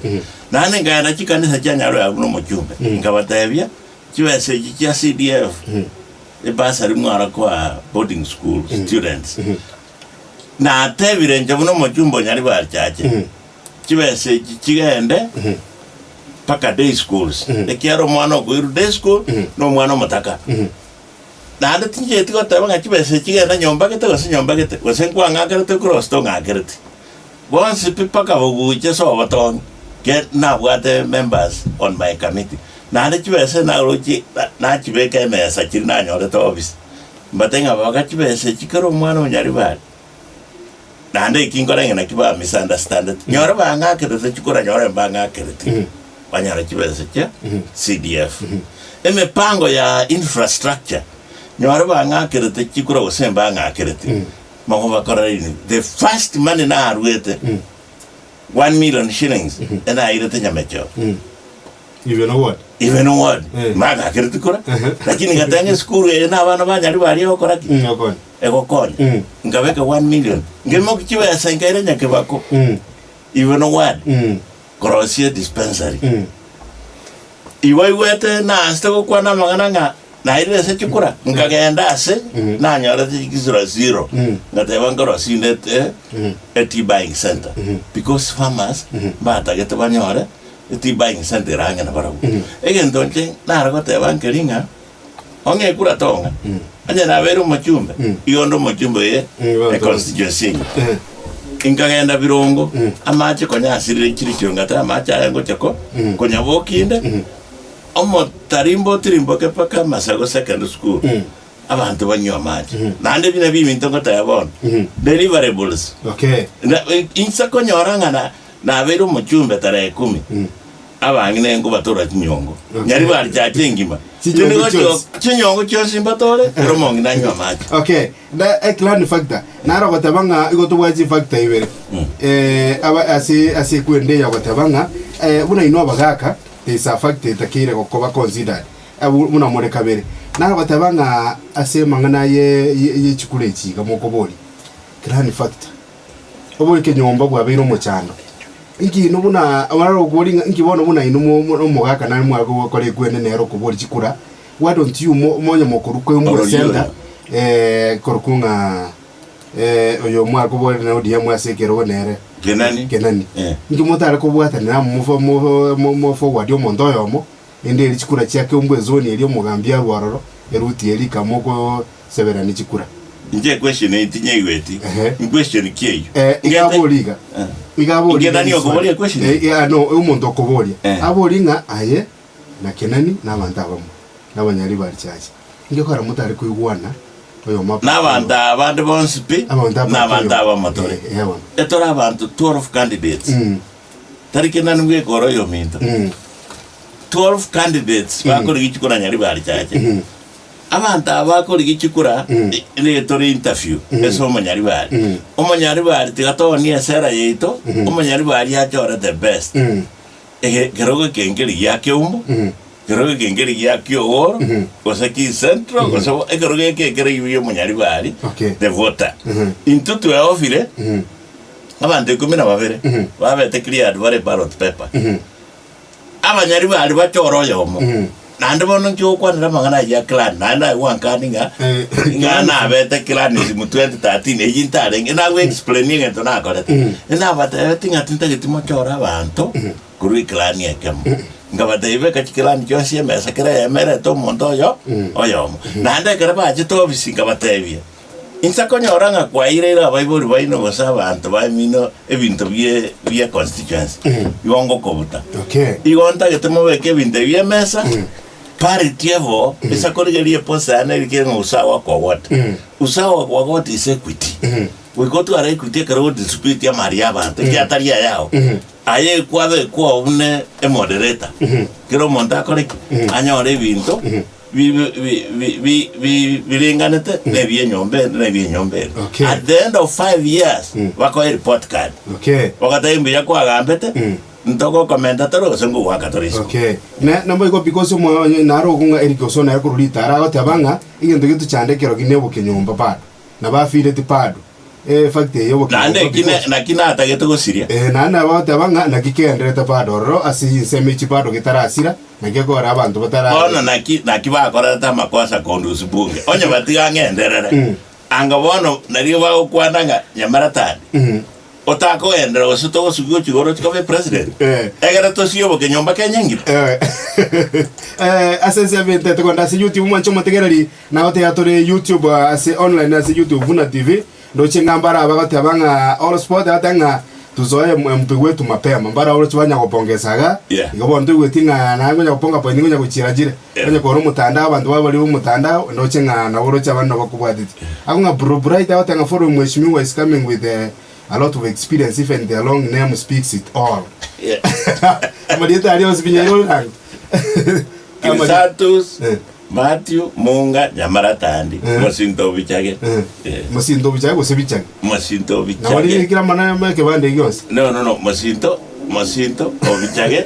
Naende nkaenda chikanisa chia Nyaroe buna omochumbe, nkabatebia, chibesa echi chia CDF, ebasari mwara koa boarding school students. Natebire inche buna omochumbe o Nyaribari Church, chibesa echi chigende mpaka day schools, ekiagera omwana okoirwa day school na omwana omotaka. Naende tincheti goteba ng'a chibesa echi chigende nyomba gete gose nyomba gete, gose nkwang'akerete cross tong'akereti. Bonsi pi mpaka boguche ase obotongi, ke nabwate members on my committee. Naende chibesa naroche nachibeka emesa chiria nanyorete office, mbate ng'a baka chibesa echi kera omwana onyaribare. Naende eki nkore ng'a naki ba misunderstandeti, nyore bang'akerete chikura nyore mbang'akereti, banyora chibesa chia CDF. Emipango ya infrastructure, nyore bang'akerete chikura gose mbang'akereti, Mogobakorera inwe. The first money naruete, 1 million shillings, enairete Nyamecheo. Even a word. Even a word. Eh. Mbang'akereti kura. Lakini ngateba ng'a esukuru eye na abana ba Nyaribari egokora ki? Okonya. Egokonya. Nkabeka 1 million. Nkemoki chibesa nkaira Nyakebako. Even a word. Korosia dispensary. Igo aigwete naasete gokwana amang'ana ng'a nairire ase chikura, nkagenda ase nanyorete chikisura zero, ngateba nkorosie inde e tea buying center because farmers mbatagete banyore e tea buying center ere ang'e nabarabwo. Egento inche nare goteba nkeri ng'a ong'e ekura tong'a, onye nabeire omochumbe, igo onde omochumbe oye e constituency eye. Nkagenda birongo, amache konya asirire chirichiro, ngateba amache aya ngocha ko konyabokia inde, omotarimbo otirimboke mpaka Masago Secondary School, abanto banywe amache. Naende ebi nabio ebinto ngoteba bono, deliverables. Okay. Na inse konyora ng'a na nabeire omochumbe tarehe ikomi, Abang'ina nkobatora chinyongo, Okay. nyaribari chache engima. Chinyongo Tindi gochia- chionsi. Chinyongo chionsi mbatore, kera omong'ina anywe amache. Okay, na eclan factor naro goteba ng'a igo tobwate chifactor ibere eh, aba ase ase ekwende eye ogoteba ng'a eh, buna inwe abagaka there is a factor etakeire gokoba considered abu buna more kabere. Naro goteba ng'a ase amang'ana ye ye ye chikura echi iga mokoboria, clan factor. Oboike nyomba bwabeire omochando. Inki inwe buna abarokori ng'a inki bono buna inwe mo- mo- omogaka nare mware gokora ekwene nere okoboria chikura, why don't you mo monye mokorwa kweng'u Orori center korokwa ng'a oyo mware koborera na ODM ase ekerogo nere Kenani. Kenani. Eh. Inki motare kobwatanera amo mofo mo- mo- mo forward omonto oyomo, ende eria chikura chia Keumbu ezoni eria omogambi arwe ororo, eruti eria ikama okoseberania chikura. Inche equestion eye tinyaigweti. Ehe. Inquestion ki eyio? Eh, iga Ngete- abori iga. Eh. Iga abori Inche iga nani riswali. okoboria equestion? Eh, eh, no, omonto okoboria. Eh. Abori ng'a aye na Kenani na abanto abamo, na abanyaribari chiache. Inki okora motare koigwana oyomo apake Nabanto oyomo? abande bonsi pi, Abanto apake nabanto oyomo. abamo tore. Eh, eh, bono. Etore abanto 12 candidates. Tari Kenani bweka ore oyominto. 12 candidates bakorigia chikura Nyaribari chiache. Abanto aba bakorigia chikura nigo tore interview ase omonyaribari. Omonyaribari tiga toonie esera yaito, omonyaribari achore the best. Ege kerogo eke nkeri gia Keumbu, kerogo eke nkeri gia Kiogoro, gose ki Central, gose ekerogo eke ekere gia omonyaribari, Okay. the voter. Intwe tweofire, abanto ikomi na babere babete cleared bare ballot paper. Abanyaribari bachore oyomo. Naende bono inche gokwanera amang'ana ayio a clan, naende naye gwankani ng'a Eh, ng'a nabete clanism 2013 eyio ntarenge, nago explain egento nakorete. Nabatebetie ng'a tintageti mochore abanto korwa eclan ekemo. Nkabatebia beka chiclan chionsi emesa kera eyemo erete omonto oyo oyomo. Naende ekero bachete ofisi nkabatebia, Inse konyora ng'a kwaireire abaibori baino gose abanto bamino ebinto bie bie constituency, igo ngokobuta. Okay. Igo ntagete mobeke ebinto ebi emesa, parity ebo, ase korigereria eposta yane erike ng'a usawa kwa wote. Usawa kwa wote is equity. Goika otware equity ekero odistribute amari ya abanto, ekiatari ayao. Aye kwabekwa oo buna emoderator, kera omonto akore ki? Anyore ebinto bi- bi- bi- bi- bi- birenganete na ebi'enyomba ende na ebi'enyomba ende. Okay. At the end of 5 years, bakoe report card. Okay. Ogateba mbuya kwagambete, Ntogokomenta tore gose ngogoaka tore isiko. Okay. Ne naboigo because omoyo onye naro okong'a Eric Osoro nere korwa ritara agoteba ng'a egento getochande ekero ki neboke nyomba bado. Nabo afeeleti bado. Eh fact eye oboke Naende nyomba eki ne- because naki natagete gosiria. Eh naende nabo agoteba ng'a naki kegenderete bado ororo ase chinsemo echi bado getarasira, naki ekogera abanto batara Bono naki naki bakorete amakosa kondusia bunge, onye batiga ng'enderere. Anga bono nario bagokwana ng'a Nyamaratani, otakogenderera gose togosugigwa gochia igoro ochie koba epresident, Eh. egere tosie obokenyomba Kenya engima. Eh, eh, ase ense ebintete konda ase youtube mwanche omotegereri nagotebia tore youtube ah, ase online ase youtube vuna tv ndoche ng'a mbara bagoteba ng'a all sport bagoteba ng'a tuzoe mp wetu mapema mbara oroche banya gopongesa iga Yeah. igo bono toigweti ng'a naye ngonya goponga point ngonya gochiera chire Yeah. onye kore omotandao abanto baba bari omotandao ndoche ng'a nabo oroche abande nabo bakobwateti ako ng'a bro bright agoteba ng'a following mheshimiwa is coming with eh, a lot of experience even the long name speaks it all Yeah. amarieta aria onsi binya iro rangi Chrisantus, Eh. Matthew, Munga, Nyamaratandi, Eh. Mosinto Obichage. Eh. mosinto obichage gose bichage Mosinto nabo Obichage. rikira mana ekebande gionsi No, no, no. Mosinto, Mosinto Obichage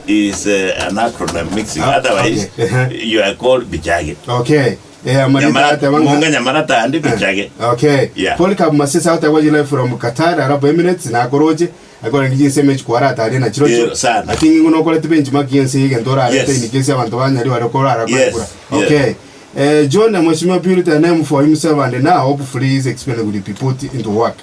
is an acronym mixing. Ah, Otherwise, okay. Uh-huh. you are called Bichage. okay eh amarita Nyamara, ateba Munga ng'a Nyamaratandi Bichage. okay Yeah. Polycarp Masesa otagwa live from Qatar Arab Emirates nakoroche akorenge chinsemo echi kwarataria na chirochio Yeah, sana. lakini ng'o nokorete benchmark yense egento orarete Yes. in case abanto banyari bare korara Yes, kura yes. okay Eh, John Mheshimiwa built a name for himself and now hopefully his experience will be put into work.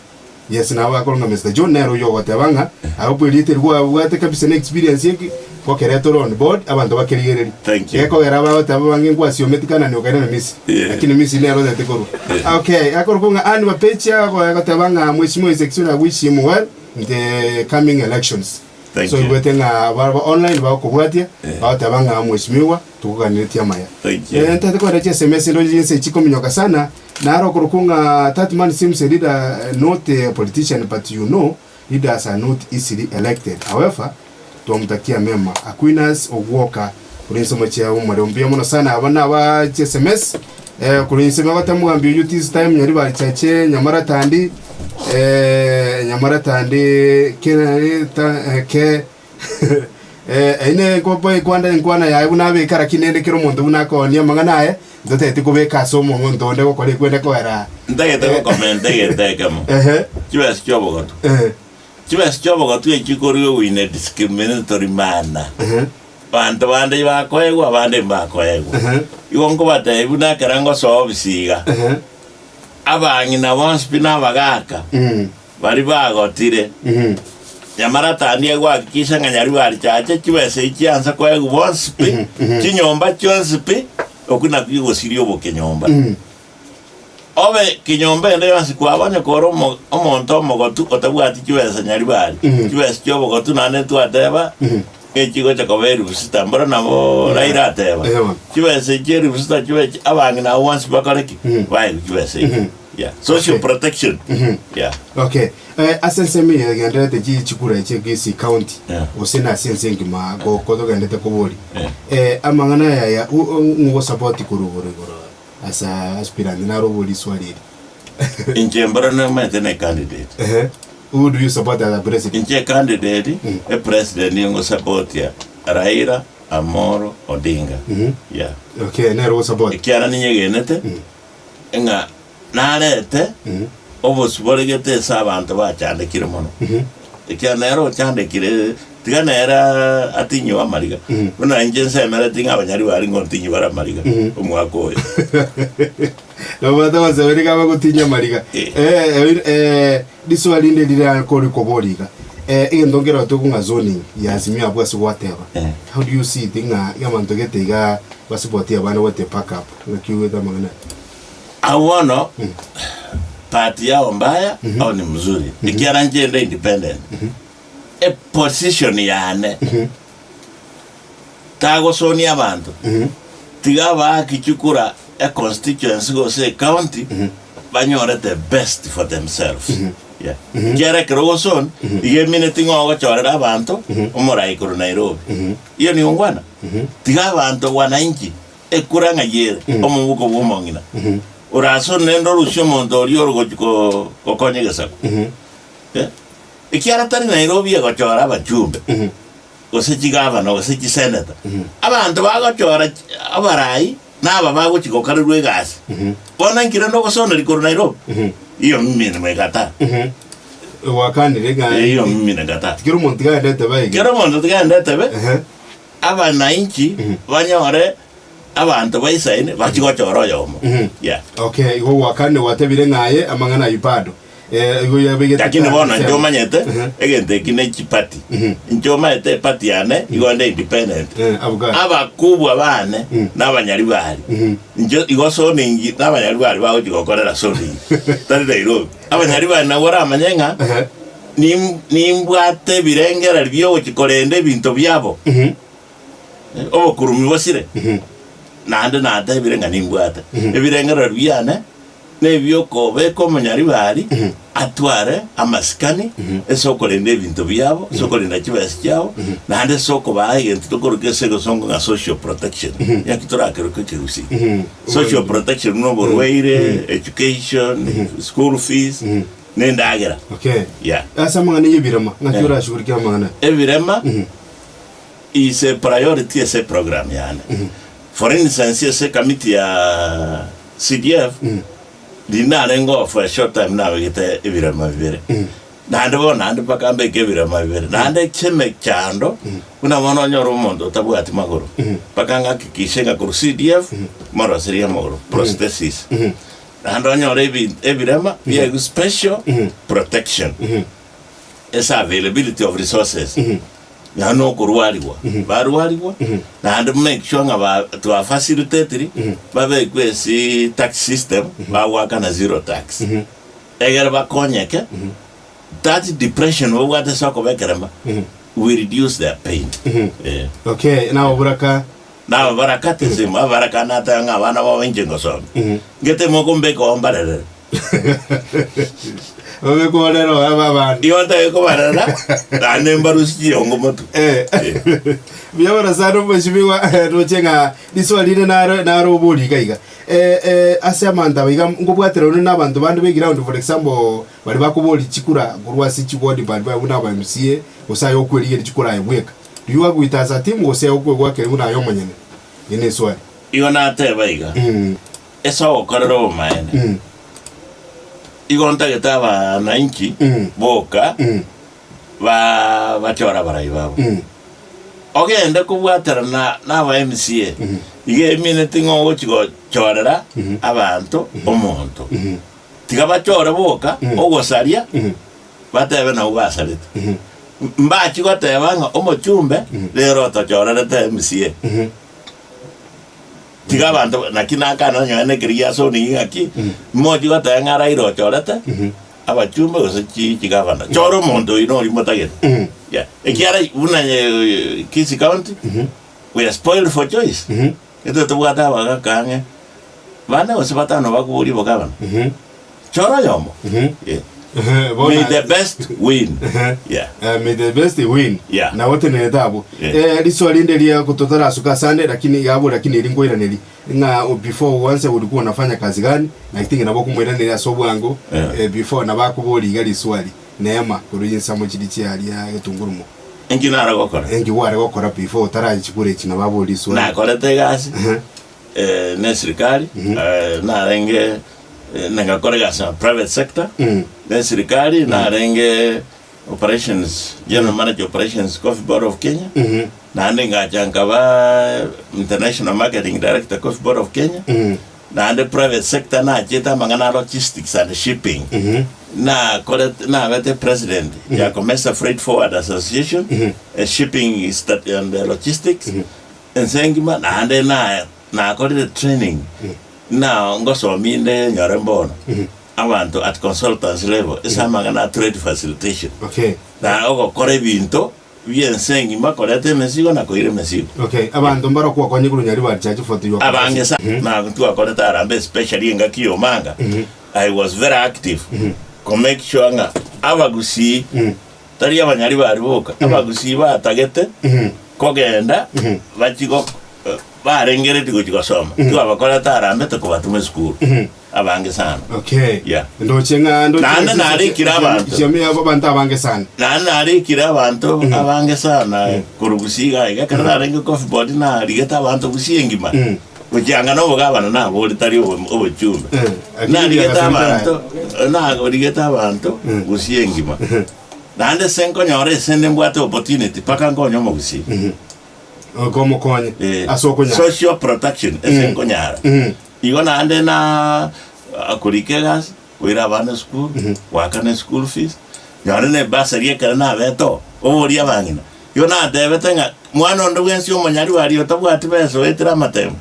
Yes, nabo akoronga Mr. John nere oyo ogoteba ng'a aropo erieta eri gwabwate kabisa na experience eki gokereta ore on board abanto bakerigereria. Thank you. Gekogera bagoteba bange nkwasiometi Kanani okaira na Misiri. Yeah. Lakini Misiri nere otete korwa. Yeah. Okay, akorokwa ng'a Ann Mapechi agoteba ng'a Mheshimiwa His Excellency I wish him well in the coming elections. Thank so you. igwete ng'a barabwo online bagokobwatia Yeah. bagoteba ng'a Mheshimiwa Tokoganeretie amaya. Thank you. Eh, ntete kore chiSMS ndo chinse chikominyoka sana naro okorokwa ng'a that man seems a leader eh, not a politician but you know leaders are not easily elected however twamutakia mema Aquinas ogwoka kore ensemo chia omorero mbuya mono sana aba naba chiSMS eh, kore ensemo bagoteba mogambi oyio this time nyaribari chache nyamaratandi eh, nyamaratandi ke, ta, eh, ke Eh, eyio ne ekwanda enkwana yaye buna abeke lakini rende kera omonto buna akoonia amang'ana aye, ntotageti kobeka ase omonto onde gokora ekwende koera. Ntagete gokomenta egento ekemo, Ehe, chibesa chi'obogotu. ehe, Chibesa chi'obogotu echi chikorigwe in a discriminatory manner. ehe, Abanto bande bakoegwa abande mbakoegwa. ehe, Igo nkobatebia buna ekero ngosoa obisi iga, ehe, abang'ina bonsi pi na abagaka, mm, Baria bagotire, mm, Nyamaratani egohakikisha ng'a nyaribari chiache chibesa echi chiansa koegwa bonsi pi, chinyomba chionsi pi, okwo nakwo egosiria obokenyomba. Obe kenyomba ende yonsi kwaba onye kore omo- omonto omogotu otabwati chibesa nyaribari, chibesa chi'obogotu naende twateba, echigocha koba elifu sita, mboro nabo Raila ateba, Ewa. chibesa echi elifu sita chibe chi- abang'ina abwo bonsi bakore ki? Baegwe chibesa echi. Yeah. Social Okay. protection. Yeah. Okay. Eh, ase ensemo eye egenderete chi chikura echi Kisii County Yeah. gose na ase ense engima go- togendete koboria Yeah. eh, amang'ana aya ya ng'ogosapoti korwa igoro igoro as a aspirant naro obori riswali eri Inche mboro nomanyete ne candidate. Ehe. Who do you support as a president? Inche candidate e president nigo ngosapotia Raila Amolo Odinga. Yeah. Okay, nere ogosupport. Ekiara ninyegenete ng'a narete obosiboregete ase abanto bachandekire mono. Ekiagera nere ochandekire, tiga nere atinywe amariga. Buna inche nsemereti ng'a abanyari baria ngontinywa bare amariga omwaka oyo. Nobwate goseberi iga bagotinyia amariga. Eh. Eh, eh, riswali rinde rire kori koboria iga. Eh, egento nkero toku ng'a zoning ya Azimio abwo ase gwateba. Eh. How do you see it ng'a abanto gete iga basupportie abande gote pack up ng'aki oigwete amang'ana aya? Agwo bono part yao mbaya au ni mzuri ekiagera inche inde independent eposition yane tagosonia abanto tiga abaaki chikura econstituency gose ecounty banyore the best for themselves yeah. Ekiagera ekero ogosoni iga emineti ng'a ogochorera abanto omorai korwa Nairobi iyo nigo ngwana tiga abanto wananchi Ekura ng'ai ere omobuko bw'omong'ina orasone rende orusie omonto oria ore gochia gokonya egesaku? Eh? Ekiagera tari Nairobi egochora abachumbe, gose chigavana, gose chiseneta. Abanto bagochora abarai naba bagochia gokarerwa egasi. Bono inki rende ogosoneria korwa Nairobi? Iyo mimi nimekataa. Gwakanire ng'a Iyo mimi nakataa. kera omonto tiga aende etebe aige. Kera omonto tiga aende etebe, Ehe. abananchi banyore abanto baisaine bachie gochora oyomo. Yeah. Okay, igo gwakanire gwatebire ng'a aye amang'ana ayio bado. Eh, igo yabegete Lakini bono inche ensemo. omanyete Ehe. egento eki ne chipati. Inche omanyete epati yane igo nde independent. Eh, abukari. Abakubwa bane nabanyaribari. Inche igo zoning nabanyaribari bagochia gokorera zoning. Tari Nairobi. Abanyaribari nabwo oramanye ng'a Ehe. nim- nimbwate ebirengererio biogochia korenda ebinto biabo. Obokurumi bosire, naende natebire ng'a nimbwate ebirengererio biane nebi'okobeka omonyaribari atware amasikani ase okorenda ebinto biabo, ase okorenda chibesa chiabo, naende ase okobaa egento tokoroka ase egesongo ng'a social protection. Naki torakeroke ekegusii? Social protection buna oborwaire, education, school fees, na endagera. Okay. Yeah. Ase amang'ana y'ebirema, ng'aki orashugurikie amang'ana aya? Ebirema is a priority ase eprogram yane. For instance, ase ekamiti ya CDF, riria narenge oo for a short time nabegete ebirema bibere. Naende bono naende mpaka mbeke ebirema bibere. Naende chi'emechando, buna bono onyore omonto otabwati magoro, mpaka ng'akikishe ng'a korwa CDF, moroserie amagoro, prosthesis. Naende onyore ebi ebirema biaigwe special protection ase availability of resources. Nonya na okorwarigwa, barwarigwa, naende make sure ng'a ba twafacilitatiri, babekwe ase tax system, bagoakana zero tax. Egere bakonyeke, that depression babwate ase okoba ekerema, we reduce their pain. Eh. Okay, nabo buraka. Nabo barakate ensemo, abaraka natebe ng'a abana babo inche ngosomia. Ngete mokombeka oo mbarerere. Obekorera oo aba abande. Igo ntabe kobarera, naende mbarusie chiyongo motwe. Eh. Buya bono sana omweshimiwa roche ng'a riswali rire naro naro obori iga iga. Eh, eh, ase amanto aba iga nkobwatera onde na abanto bande ba eground for example baria bakobori chikura korwa ase chiward bari baye buna aba MCA gose aye okwerigeria chikura aye bweka. Do you work with as a team gose okwegwakera buna aye omonyene? Eye ne eswali. Igo nateba iga, Ase ogokorera obomaene, igo ntagete abananchi boka ba bachore abarai babo. Ogende kobwaterana na aba MCA, iga emineti ng'a ogochi gochorera abanto omonto. Tiga bachore boka ogosaria, batebe nabwo basarete. Mbachi goteba ng'a omochumbe nere otochorerete MCA. Tiga abanto, naki nakana onye nekeri gia Soni ng'aki, mochi goteba ng'a Raila ochorete abachumbe gose chi chigavana. Chora omonto oyio noria motagete. Yeah. Ekiara buna eh, Kisii County, we are spoiled for choice. Intwe tobwate abagaka ang'e bane gose batano bakoboria obogavana. Chora oyomo. Yeah. May the best win. Yeah. Eh, may the best win. Yeah. Nabo tenenete abwo. Yeah. Eh, riswa rinde ria totarasuka asande lakini yabo lakini eri nkoiraneri ng'a o- before uanze ulikuwa unafanya kazi gani na I think nabo okomoiraneria ase obwango Yeah. eh, before nabo akobori iga riswali neema korwa chinsemo chiria chiaria getungurumo Inki nare gokora? enki gware gokora before otarachikura echi nabo abori riswali Nakorete egasi Ehe. eh, ne serikali eh, narenge eh, nengakora egasi na private sector ne serikali narenge operations general manager operations Coffee Board of Kenya naende ngacha nkaba international marketing director Coffee Board of Kenya naende private sector nachete amang'ana a logistics and shipping nakorete nabete president ya Comesa Freight Forward Association eh, shipping sta- and logistics Ense engima naende na nakorire training na ngosomia inde nyore mbono abanto at consultancy level ase amang'ana a trade facilitation Okay. na ogokora ebinto bi'ense engima koreta emesigo na koira emesigo. Okay, abanto mbaro kwakonya igoro nyaribari church for your Abange sana na twakorete harambee especially engaki ya Omanga I was very active ko make sure ng'a abagusii Tari abanyaribari boka, abagusii batagete kogenda bachie go barengeretie gochia gosoma, twabakorete harambee tokobatoma esukuru. abange sana. Okay. Yeah. Ndoche ng'a ndoche Naende ng'a narikire abanto. Chiami abo abanto abange sana. Naende narikire abanto abange sana korwa Gusii iga iga, ekero narenge Coffee Board narigete abanto Gusii engima, gochia anga na obogabana nabori tari obo- obochumbe. Eh, lakini Narigete biagasabete abanto, narigete abanto Gusii engima. Naende ase nkonyora ase mbwate opportunity mpaka nkonye omogusii. Okomokonye Eh, ase okonyara. social protection ase nkonyara. Igo naende na korika egasi, koira abana esukuru, goakana eschool fees, nonye na ebursary ekero nabete oo, oborie abang'ina. Igo natebete ng'a mwana onde bwensi omonyariwa aria otabwati besa oetire amatemo,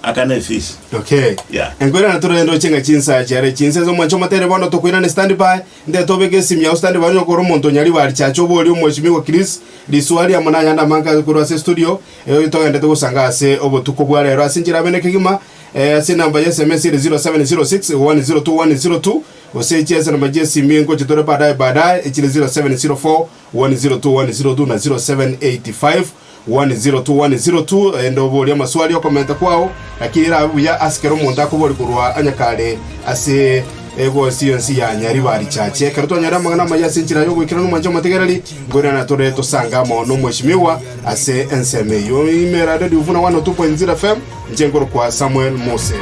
akane efees. Okay. Yeah. Enkoirana torende oche ng'a chinsa chiare chinsa ase omwancho omotere bono tokoirana stand by nde tobeke esimu yao stand by onye okore omonto onyariwa aria chacha oborie omweshimiwa Chris riswali amo nayande amange ase korwa ase studio eyo togendete gosanga ase obotuko bwa rero ase enchera abene kegima eh, ase enamba ya sms ere 0706 102 102 gose echi ase enamba chiesimi ngoche tore baadaye baadaye echire 0704 102 102 na 0785 102 102 ende oborie amaswali okomenta kwao, lakini erabe buya ase kera omonto akoboria korwa onye kare ase egosi yonsi ya Nyaribari Church. Ekero twanyora amang'ana amaya ase enchera y'ogoikeranu omwanche omotegereri, nkoirana tore tosange amo nomweshimiwa ase ensemo eyio. Ime Radio Uvuna 102.0 FM, inche nkorokwa Samuel Mose.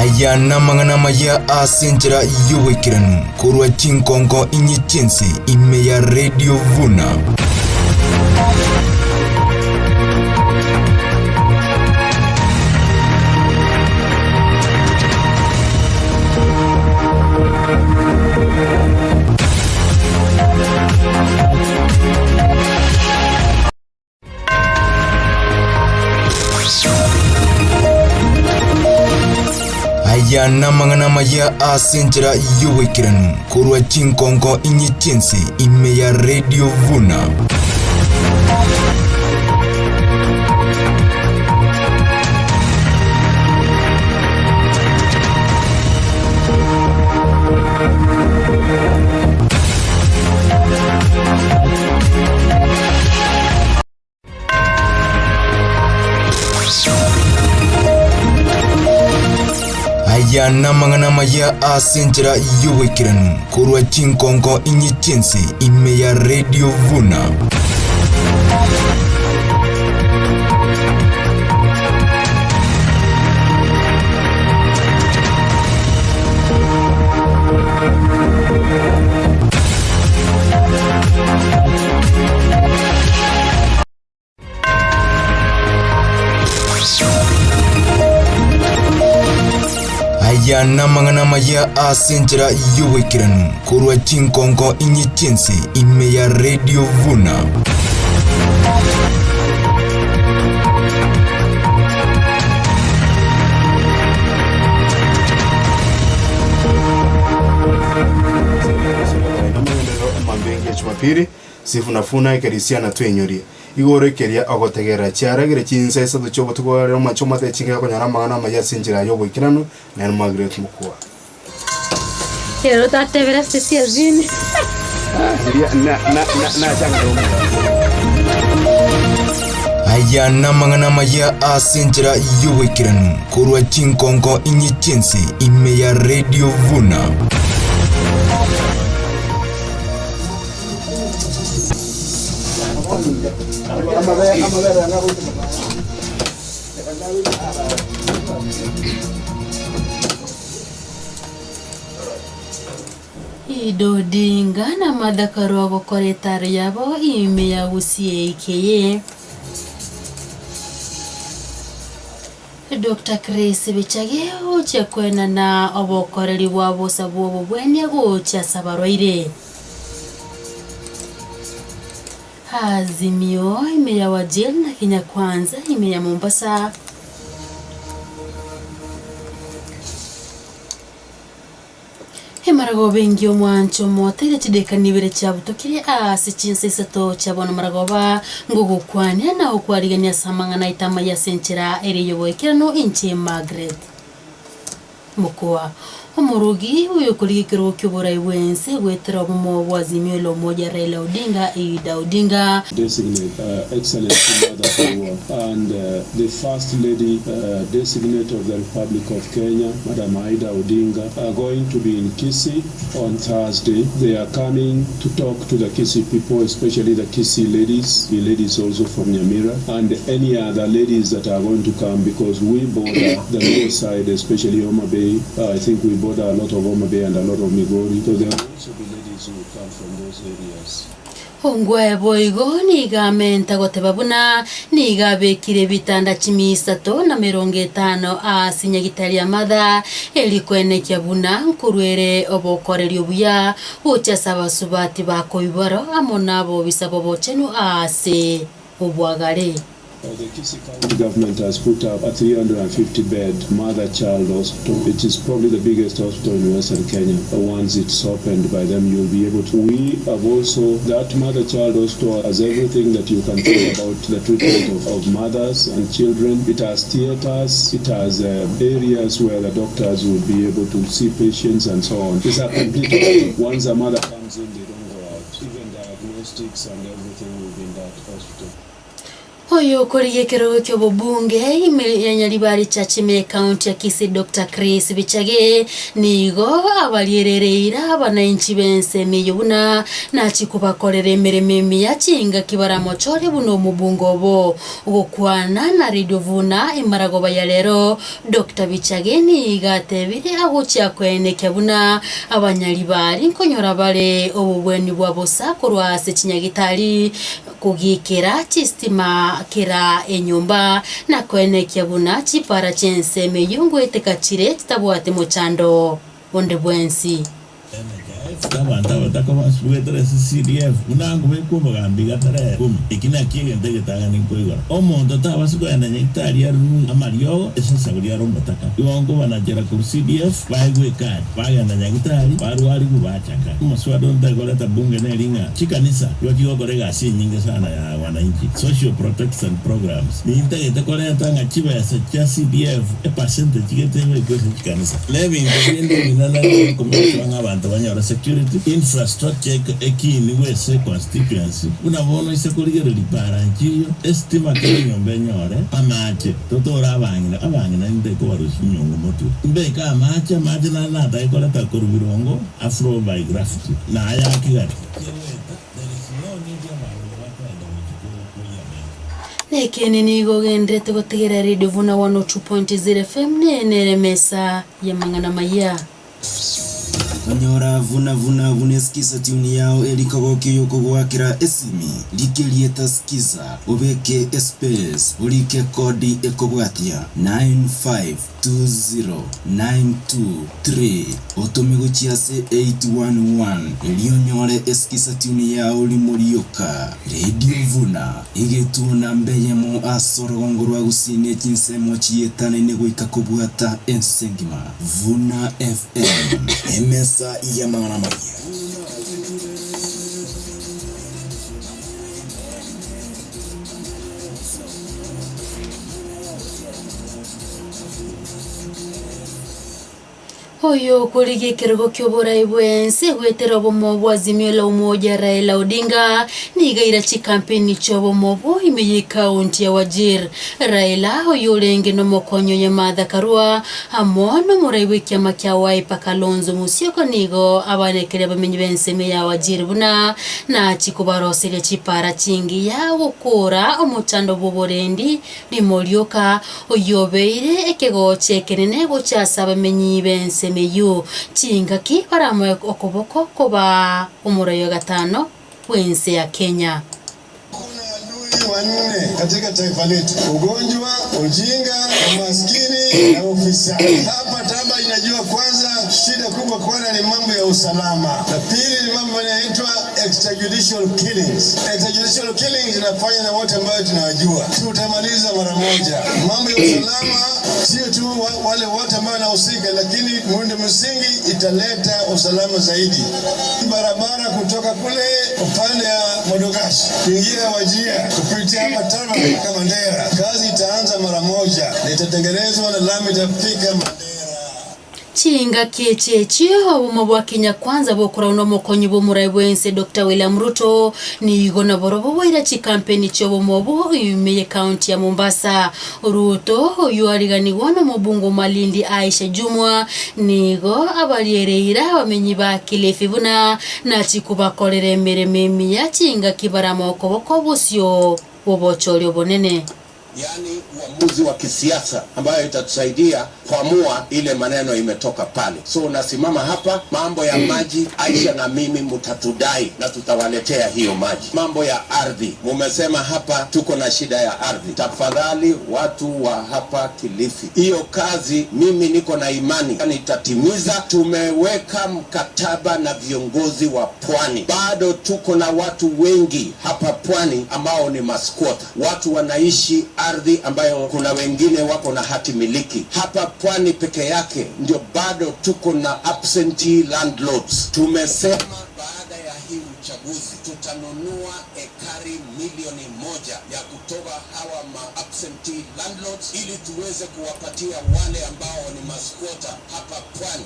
Aya namang'ana amaya ase enchera y'oboikeranu korwa chinkonko inye chi'ense ime ya Radio Vuna. Aya namang'ana amaya ase enchera y'oboikeranu korwa chinkonko inye chi'ense ime ya Radio Vuna. Aya namang'ana amaya ase enchera y'oboikeranu korwa chinkonko inye chi'ense ime ya Radio Vuna. Aya namang'ana amaya ase enchera y'oboikeranu korwa chinkonko inye chi'ense ime ya Radio Vuna. Amambenge ya Jumapili, Sifunafuna ekerisia na twenyorie. Igoro ekeria ogotegerera chiaragire chinsa isato chi'obotuko bwa rero omoche omate chinga yakonyora amang'ana amaya ase enchera y'oboikeranu, nere Margaret Mokua. Rero tatebera ase Azini. Aya namang'ana amaya ase enchera y'oboikeranu korwa chinkonko inye chi'ense ime ya Radio Vuna. Ido Odinga na Martha Karua gokora etaro yabo ime ya Gusii AKA. Doctor Chris Bichage ochia koenana obokoreri bwa bosa bw'obobwenia gochia ase abarwaire. Azimio ime ya Wajir na Kenya Kwanza ime ya Mombasa. Emaragoba engiya omwancho omoteire chidekani ibere chiabutokire ase chinsa isato chia bono maragoba, ngogokwania na gokwarigania ase amang'ana aito amaya ase enchera ere y'oboikeranu inche Margaret. Mokoa, omorogi oyokorigia ekerogo ki'oborai bw'ense goetera obomo bwa Azimio la Umoja Raila Odinga Ida Odinga. Designate Excellency Martha Karua and the First Lady Designate of the Republic of Kenya Madam Ida Odinga are going to be in Kisii on Thursday. They are coming to talk to the Kisii people, especially the Kisii ladies, the ladies also from Nyamira and any other ladies that are going to come because we border the Luo side, especially Homa Bay. I think we border a lot of Homa Bay and a lot of Migori. So there will also be ladies who will come from those areas. Ongwae boigo nigo amenta goteba buna nigo abekire ebitanda chimia isato na merongo etano ase nyagitari ya Matha, erio koenekia buna nkorwa ere obokoreri obuya gochia ase abasubati ba koiboro amo nabobisa b'obochenu aase obwagare. The Kisii County government has put up a 350 bed mother child hospital. It is probably the biggest hospital in Western Kenya. Once it's opened by them, you'll be able to. We have also, that mother child hospital has everything that you can think about the treatment of, of mothers and children. It has theaters, it has areas where the doctors will be able to see patients and so on. It's a complete hospital. Once a mother comes in, they don't go out. Even diagnostics and everything will be in that hospital. Oyokorigia ekerogo ki'obobunge ime ya Nyaribari Church ime y'ecounty ya Kisii Doctor Chris Bichage nigo abarierereire abanainchi b'ensemo eyio buna nachie kobakorera emeremo emiya chingaki baramochore buna omobunge obo. Gokwana na Radio Vuna emaragoba ya rero, Doctor Bichage nigo atebire agochia koenekia buna abanyaribari nkonyora bare obobweni bwa bosa korwa ase chinyagitari Kogikera chistima kera enyomba, na koenekia buna chipara chi'ensemo eyio ngoeteka chire chitabwati mochando onde bwensi. NHIF, na abanto abatakobasuetera ase CDF, buna nkobekwa obogambi iga tarehe ikomi. Eki nakio egento egetang'ani nkoigora. Omonto tabasa kogenda nyagitari arurwe amariogo ase esabu riare omotaka. Igo nkobanachera korwa CDF baegwe ekadi, bagenda nyagitari, barwarigwe bachaka. Omoswada onde tari bunge neri ng'a chikanisa igo chigokora egasi enyinge sana ya wananchi, social protection programs. Nintagete koreta ng'a chibesa chia CDF epercentage gete ebekwe ase chikanisa. Na ebinto binde ebinene nigo bikomake sure ng'a abanto banyore security, infrastructure ekinigwe ase constituency. Buna bono ise korigereria para nchiyo, esitima kera enyomba enyore amache, totore abang'ina, abang'ina nintagete kobarusia chinyongo motwe. Mbeke amache, amache nare natake koreta korwa birongo, Afro by gravity na aya akigati kegoeta there is no need y'abang'ina bakoenda gochia koyia mesa. Nekeene nigo ogenderete gotegerera Radio Vuna 102.0 FM neye nere emesa y'amang'ana amaya. Onyora vuna vuna buna eskiza tune yao erikogokia oyokogoakera esimi, rika erieta skiza, obeke espace, orike kodi ekobwatia, 9520923 otome gochia ase 811 erio onyore eskiza tune yao rimo rioka. Radio Vuna, egetuo namba eyemo ase orogongo rwa Gusii ne chinsemo chietanaine goika kobwata ense engima. Vuna FM, emesa y'amang'ana amaya. Oyo okorigia ekerogo ki'oborai bw'ense goetera obomo bwa Azimio la Umoja Raila Odinga nigo aira chikampeni chi'obomo obwo ime y'ekaunti ya Wajir. Raila oyio orenge nomokonyi oye Martha Karua amo nomorai bw'ekiama kia Wiper Kalonzo Musyoka nigo abanekeire abamenyi b'ensemo ya Wajir buna nachie kobaroseria chipara chingiya gokora omochando bw'oborendi Rimo rioka, oyio obeire ekegocha ekenene gocha ase abamenyi b'ensemo eyio, chingaki baramoe okoboko koba omoroyo gatano bw'ense ya Kenya. Kuna adui wanne katika taifa letu: ugonjwa, ujinga, umaskini na ufisadi. Hapa Taba inajua kwanza, shida kubwa kwanza ni mambo ya usalama, na pili ni mambo yanaitwa extrajudicial killings. Extrajudicial killings inafanya na wote ambayo tunawajua, tutamaliza mara moja. Mambo ya usalama sio tu wale wote ambao wanahusika, lakini miundo msingi italeta usalama zaidi. Barabara kutoka kule upande ya Modogashi kuingia Wajia kupitia hapa Tana mpaka Mandera, kazi itaanza mara moja na itatengenezwa na lami itafika Mandera. Chingaki echi echio obomo bwa Kenya Kwanza bokorau nomokonyi bw'omorai bw'ense Doctor William Ruto nigo naborobwo boira chikampeni chi'obomo obo ime y'ecounty ya Mombasa. Ruto oyio ariganigwa nomobunge o Malindi Aisha Jumwa nigo abariereire abamenyi ba Kilifi buna nachi kobakorera emeremo emiya chingaki barame okoboko obosio bw'obochori obonene. Yaani uamuzi wa kisiasa ambayo itatusaidia kuamua ile maneno imetoka pale. So unasimama hapa, mambo ya maji, Aisha na mimi mtatudai na tutawaletea hiyo maji. Mambo ya ardhi, mumesema hapa tuko na shida ya ardhi. Tafadhali watu wa hapa Kilifi, hiyo kazi mimi niko na imani nitatimiza. Tumeweka mkataba na viongozi wa pwani, bado tuko na watu wengi hapa pwani ambao ni masquota, watu wanaishi ardhi ambayo kuna wengine wako na hati miliki. Hapa pwani peke yake ndio bado tuko na absentee landlords. Tumesema baada ya hii uchaguzi tutanunua ekari milioni 1 ya kutoa hawa ma absentee landlords ili tuweze kuwapatia wale ambao ni masquota hapa pwani.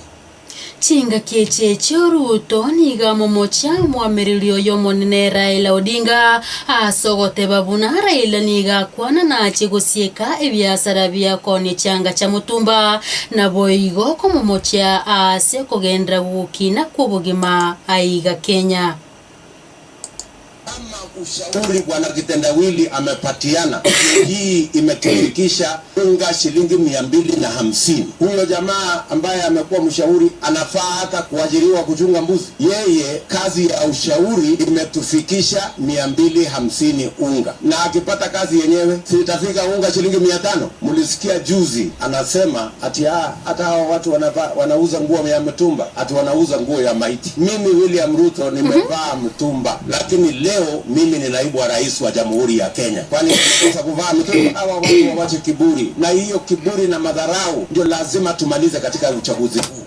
Chingaki echi echio Ruto nigo amomochia omwamereri oyo omonene Raila Odinga ase ogoteba buna Raila nigo akwana nache gosieka ebiasara biakonia chianga chia mutumba naboigo komomochia ase okogendera gokina kwa obogima aiga Kenya. Kama ushauri bwana Kitendawili amepatiana, hii imetufikisha unga shilingi 250. Huyo jamaa ambaye amekuwa mshauri anafaa hata kuajiriwa kuchunga mbuzi. Yeye kazi ya ushauri imetufikisha 250 unga, na akipata kazi yenyewe sitafika unga shilingi 500. Mlisikia juzi anasema ati hata hawa watu wanauza nguo ya mtumba, ati wanauza nguo ya maiti. Mimi William Ruto nimevaa mtumba, lakini leo mimi ni naibu wa rais wa Jamhuri ya Kenya. Kwani sasa kuvaa mtumba? Hawa watu wawache kiburi, na hiyo kiburi na madharau ndio lazima tumalize katika uchaguzi huu.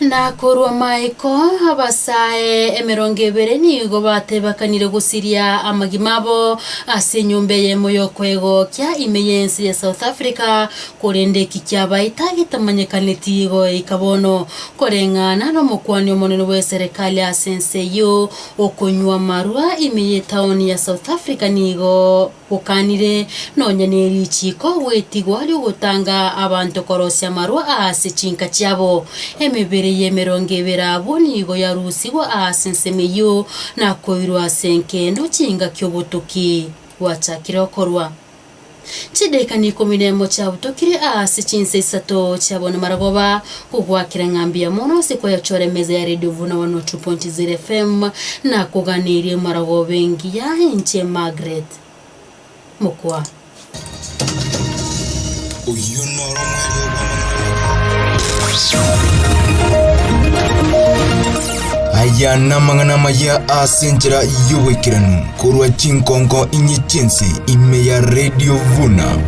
Na korwa maiko abasae emerongo ebere nigo batebakanire gusiria amagima abo ase enyomba eyemo yokwegokia ime y'ensi ya South Africa korende eki kiabaita getamanyekaneti goika bono koreng'ana na omokwani omonene bwa eserikali ase ense eyio okonywa amarwa ime y'etaoni ya South Africa nigo gokanire nonya na erichiko gwetigwa riogotanga abanto korosia amarwa ase chinka chiabo. Emebere y'emerongo ebere abwo nigo yarusigwa ase ensemo eyio na koirwa ase enkendo chingaki obotuki bwachakire okorwa. Chidakika ni ikumi na emo chiabutokire ase chinsa isato chiabona maragoba kogwakera ng'ambi ya mono ase koyachora emeza ya Radio Vuna 102.0 FM na koganirie maragoba engiya enche Margaret Mokwa. Oyio noro omweri bw'amang'ana. Aya namang'ana amaya ase enchera y'oboikeranu korwa chinkonko inye chi'ense ime ya Radio Vuna.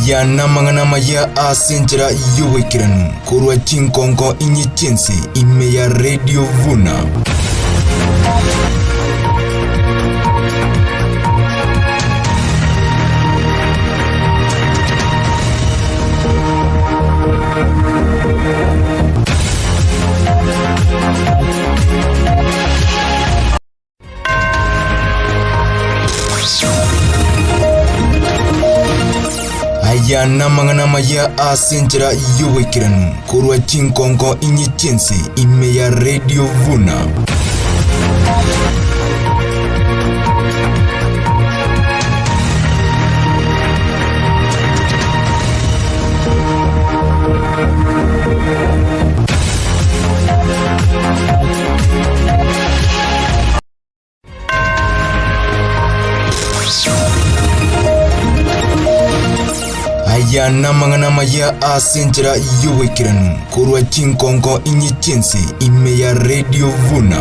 Aya namang'ana amaya ase enchera y'oboikeranu korwa chinkonko inye chi'ense ime ya Radio Vuna. Aya namang'ana amaya ase enchera y'oboikeranu korwa chinkonko inye chi'ense ime ya Radio Vuna. Aya namang'ana amaya ase enchera y'oboikeranu korwa chinkonko inye chi'ense ime ya Radio Vuna.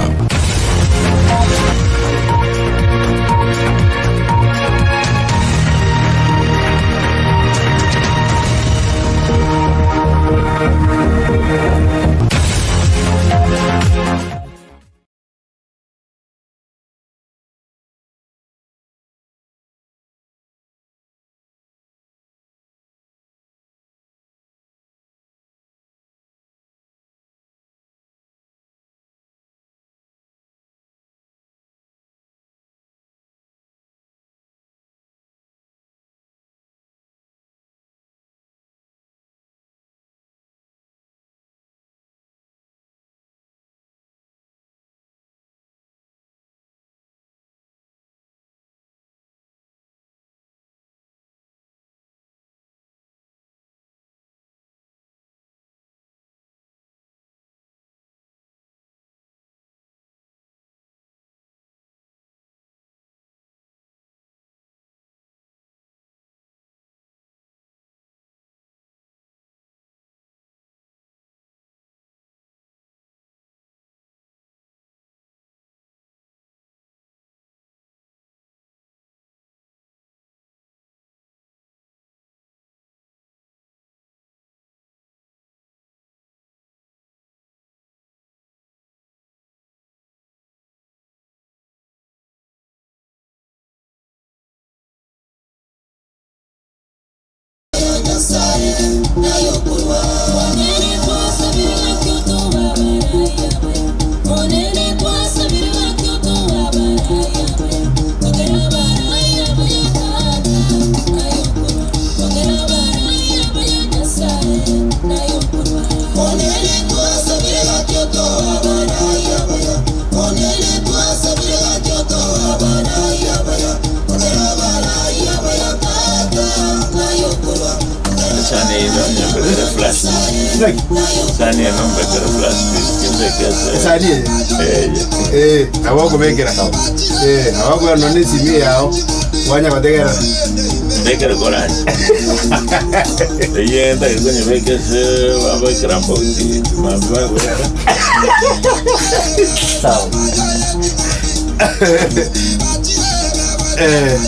Sani ino nyambekere flash. Sani ino mbekere flash disk mbekese. Esani eye? Eh. Eh, nabo okobekera. Eh, nabo okobera nonye esimi yao, kwanya gotegerera. Mbekere koranje. Eye ndagete nyebekese babekera mbauti mambi bagweka. Sawa. Eh.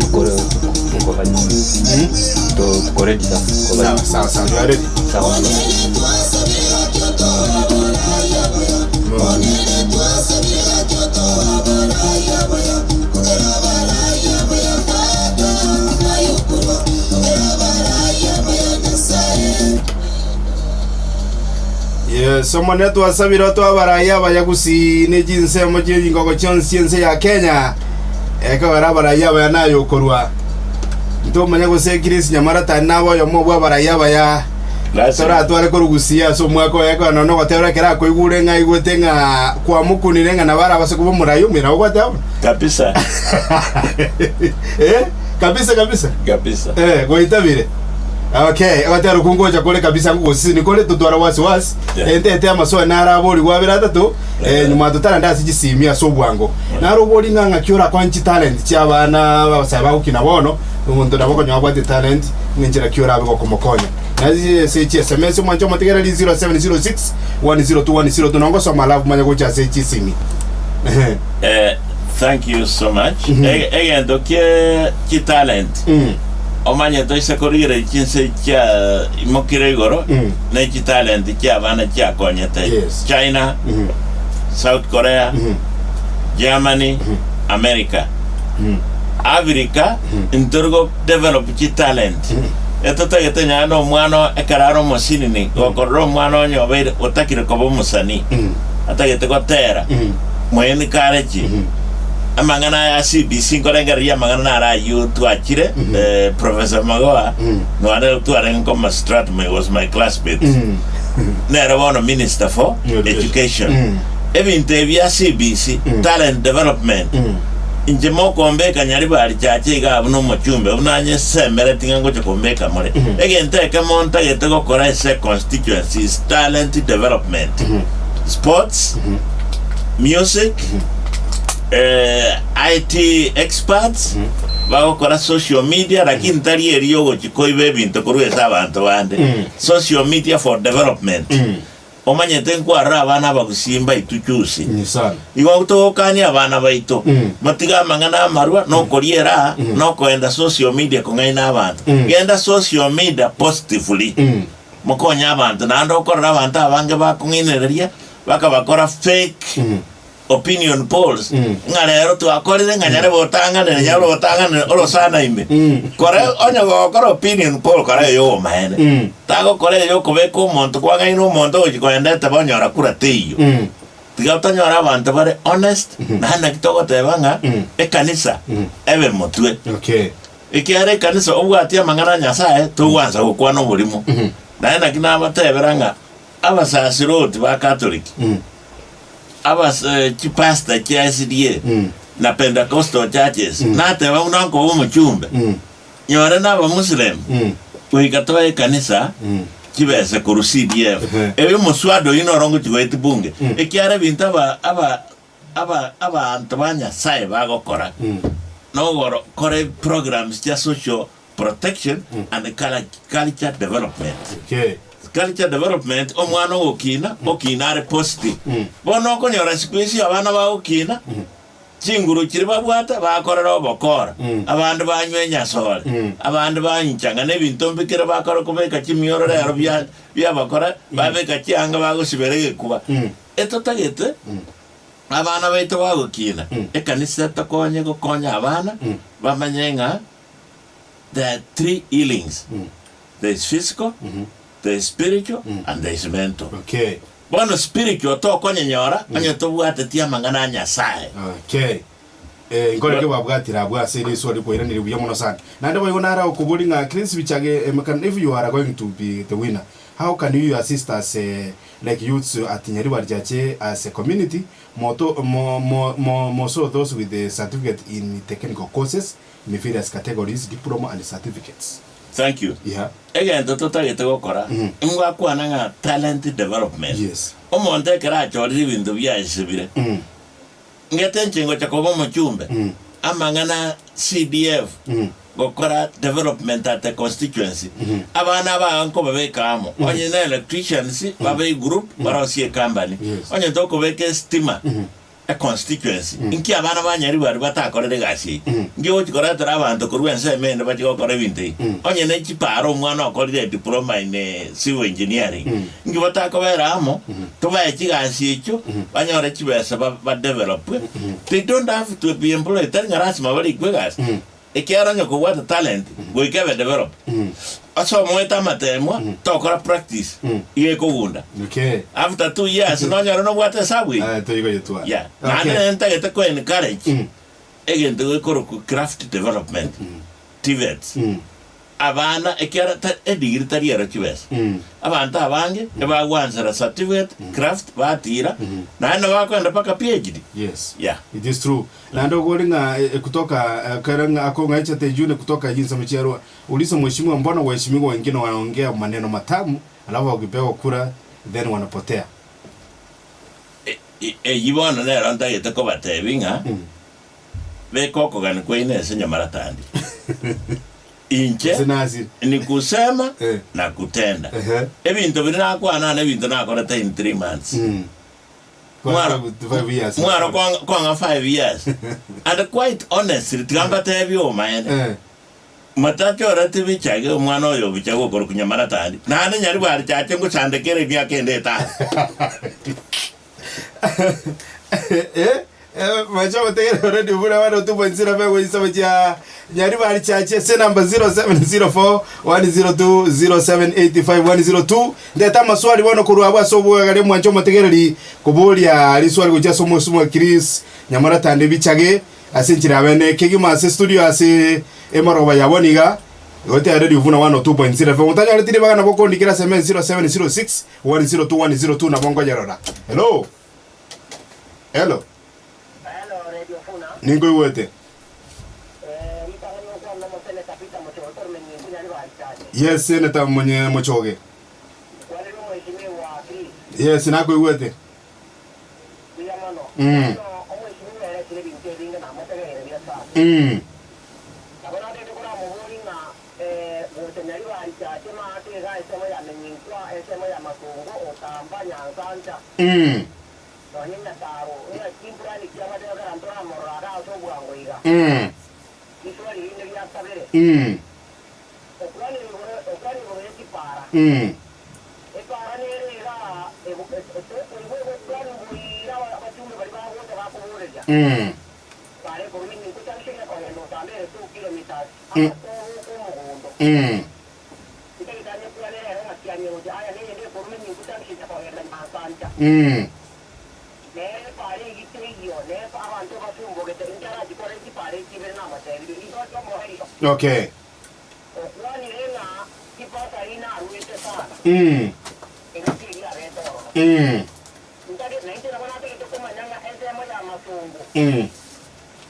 Tuko ready. Tuko ready sasa. Tuko ready. Sawa, sawa, sawa. You are ready. Sawa. Yes, omone twasabire twabarai abaya gusii ne chinsemo chie chingogo chionsi chi'ense ya Kenya ekogera abarai abaya naye okorwa ntomanya gose Chris Nyamara tari nabe oyomo bwa abarai abaya toratware korwa gusii ase omwaka oye ekero nonya ogotebera ekero akoigure ng'a aigwete ng'a kwamokunire ng'a nabo arabase koba omorai omuya nabo ogoteba bono Kabisa. Eh, kabisa kabisa. Kabisa. Eh, goitabire. Okay, ogotera okwo ngocha kore kabisa ngogosesenia kore totwara wasiwasi Yeah. entete amaswali naro aborigwe abere atato eh, nyuma totarande ase chisimi ase obwango naro obori ng'a ng'aki orakonye chitalent chia abana abasae bagokina bono omonto nabo okonyora abwate talent ng'a enchera ki orabe gokomokonya Naye ase chi sms omwanche omotegereri 0706 102 102 nongosoma alafu manye gocha ase chisimi. Eh, Thank you so much. E- Egento kie chitalent omanye toise korigereria chinse chia imokire igoro ne chitalent chia abana chiakonyete Yes. China, South Korea, Germany, America. Africa ntori go develop chitalent etotagete nyana na omwana ekero are omosinini gokorora omwana onye obeire otakire koba omosanii atagete gotera Moencourage amang'ana aya a CBC nkorengereria amang'ana naro ayio twachire eh, Professor Magoha noare twarenge koma Strathmore he was my classmate nere bono minister for education ebinto ebi bia CBC talent development inche mokombeka Nyaribari chache iga abwo nomochumbe buna nyesemereti ng'a ngocha kombeka more egento ekemo ntagete gokora ase constituency is talent development sports music, eh, IT experts, bagokora social media, lakini tari eria ogochi koiba ebinto korwa ase abanto bande. Social media for development. Omanyete nkwarora abana abagusii mbaitu juzi. Ni sana. Igo togokania abana baito, motige amang'ana amarwa, na okoria eraha, na okoenda social media kong'aina abanto. Genda social media positively. Mokonye abanto, naende okorora abanto abange bakong'ainereria, bakabakora fake opinion polls, ng'a rero twakorire ng'a nyarebe otang'anere, nyarebe otang'anere orosana ime. Kora onye gokora opinion poll kora eyo obomaene. Tagokora eyo okobeka omonto kwang'aina omonto ogochia kogenda etebe onyora kura teiyo. Tiga tonyore abanto bare honest, naende naki togoteba ng'a ekanisa ebe motwe. Okay. Ekiagera ekanisa obwatie amang'ana a Nyasae, togwansa gokwana oborimo. Naende naki nabatebera ng'a abasasiroti ba Katoliki, abas chipastor chia SDA, na Pentecostal churches, nateba buna nkoba omochumbe, nyore na abamuslim, goika toe ekanisa chibesa korwa CDF. Erio omoswada oyio noro ngochia goetia bunge, ekiagera ebinto aba aba aba abanto ba Nyasae bagokora, nogokora eprograms chia social protection and culture development. Okay. Culture development, omwana ogokina, okina are positive. Bono okonyora siku hizi abana bagokina, chinguru chiria babwate bakorera obokora, abande banywa enyasore, abande banyichang'a na ebinto mbikere bakore kobeka chimioro rero bia biabakora, babeka chianga bagosibera egekuba. Etotagete abana baito bagokina, ekanisa etokonye gokonya abana bamanye ng'a there are three healings, there is physical, there is spiritual and there is mental. Okay. Bono spiritual tokonyenyora onye tobwateti amang'ana a Nyasaye. Okay. Eh, nkore ki babwatire abwo ase riso rikoiraneria buya mono sana. Naende boigo nare okobori ng'a Chris Bichage em, can, if you are going to be the winner, how can you assist us eh, like youths at Nyaribari Chache as a community, moto, mo, mo, mo, mo so those with the certificate in technical courses in various categories, diploma and certificates. Thank you. Yeah. Egento totagete gokora, ngwakwana ng'a talent development. Yes. Omonto ekero achorire ebinto biaye bire, ngete inche ngocha koba omochumbe, amang'ana CDF, gokora development at the constituency, abana aba nkobabeka amo, onye na electricians babe egroup barosie ecompany, Yes. onye tokobeka estima econstituency, inki abana ba Nyaribari batakorere egasi eye? Inki ogochi koretera abanto korwa ensemo ende bache gokora ebinto ebi? Onye ne chipara omwana okorire ediploma in civil engineering, inki batakobera amo, tobae chigasi echio, banyore chibesa ba badevelopwe, they don't have to be employed, tari ng'a lasima barikwe egasi, ekiagera onye kobwate talent, goika ebe developed. Ase omoete amatemwa, tokora practice, iga ekogunda. Okay. After 2 years nonyore nobwate esabu eye. Eh, toigoyetwara. Yeah. Okay. Naende ntagete ko encourage egento gekorokwa craft development, TVETs. Abana ekiara ta edigiri tari ero chibesa. Abanto abange ebagwansera certificate, craft batira, naende bakoenda mpaka PhD. Yes. Yeah. It is true. Naende okori ng'a eh, kutoka eh, kere ng'a akong'aichete ejune kutoka yinsemo chiarwa uliza mheshimiwa mbona waheshimiwa wengine wanaongea maneno matamu alafu wakipewa kura then wanapotea. Eyio bono nero ntagete kobatebia ng'a beka okogania kwaino ase nyamaratandi. Inche Ase nasi. ni kusema Eh. na kutenda. Ehe. Ebinto biria nakwana na ebinto nakorete in 3 months. Mwaro- 5 years. Mwaro kwang'a 5 years. And quite honestly, tiga mbatebie obomaene. Eh. Motachoreti bichage omwana oyo obichage okorokwa Nyamaratandi, naende Nyaribari chache ngochandekere emiaka ende etano. Eh, eh, macha otegere already buna bana otumwa nsira pe goisaba chia Nyaribari chache ase namba 0704 102 0785 102 ndeta amaswali bono korwa abwo ase obwegare mwanche omotegereri koboria riswali gochia ase omosumwa Chris Nyamaratandi bichage Ase enchera y'abene kegima ase studio ase emorogoba ya bono iga, goetera Radio Vuna 102.0 FM. Otanyoreti ribaga nabo okondikera ase email 0706 102 102 nabo nkoyerora. Hello? Hello? Hello, Radio Funa. Ninkoigwete. Eh, ritang'ani gokwana omoseneta Peter Mochoge korwa Menyingu Nyaribari Church. Yes, Senator Monye Mochoge. Nkwanere omweshimiwa Chris. Yes, nakoigwete. Buya mono. Mm. Bono omweshimiwa eresire ebinto ebinge namotegerere buya sana. Mm. Nabo natete koramoborie ng'a eh, gocha Nyaribari Church maate iga ensemo ya Menyinkwa, ensemo ya Matungo, Otamba, Nyansancha, Mm. nonye Nyataro, ng'a chimpurani chiabate ekero ntoramorora iga ase obwango iga. Mm. Riswali rinde ria kabere. Mm. Okwanire igoro, okwanire igoro ye chipara. Mm. Epaara nere iga ekoigwa egokwanwa boira abachumbe baria bagocha bakoboreria. Bare korwa eminto chiabiseire kogenda otambe ere 2 kilometres amatobo omogondo. Ntagete kwane rero ng'a chianyeroche aya neyende ekorwa eminto chiabiseire kogenda Nyansancha. Nere epaara eyio teiyo, ne abanto basumbogete inche arachikore chipaara echi ibere namotebirie, Intoche omoerio. Okay. Okwanire ng'a chibasari naruete sana, engaki eria abete ororo. Ntagete, nainche nabo natagete komanya ng'a ensemo y'amasongo,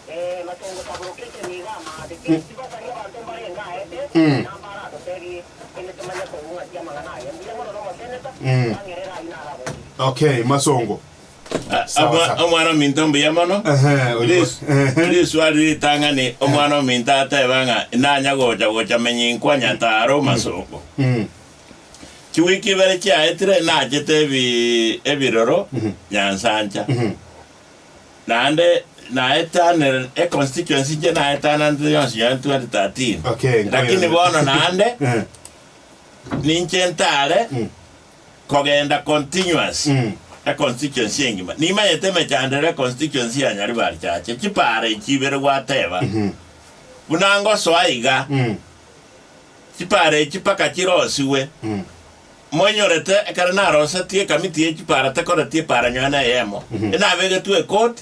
ee, masongo taborokete nigo amaate. Chibasari abanto mbarenge aete, na mbaratotebie inde tomanye koigwa ng'aki amang'ana aya. Mbuya mono nomoseneta, bang'erere ayio naraborie. Okay, masongo. Sawa, sawa. Omwana ominto mbuya mono. Ehe, oyo- Ehe. Riswali ritang'ani omwana ominto ateba ng'a nanya gocha gocha menyinkwa nyataro masongo. Chiwiki ibere chiaetire nachete ebi ebiroro Nyansancha. Naende naetanire econstituency inche naetananete yonsi nonye 2013. Okay, nkoyerere. Lakini bono naende Ehe. ninche ntare Kogenda continuous econstituency engima. Nimanyete emechando ere econstituency ya Nyaribari Chache, chipara echi ibere gwateba, buna ngosoa iga, chipara echi mpaka chirosiwe, moinyorete ekero narosetie ekamiti ye chipara tekoreti epara nyowe na eyemo, enabegetwe ecourt,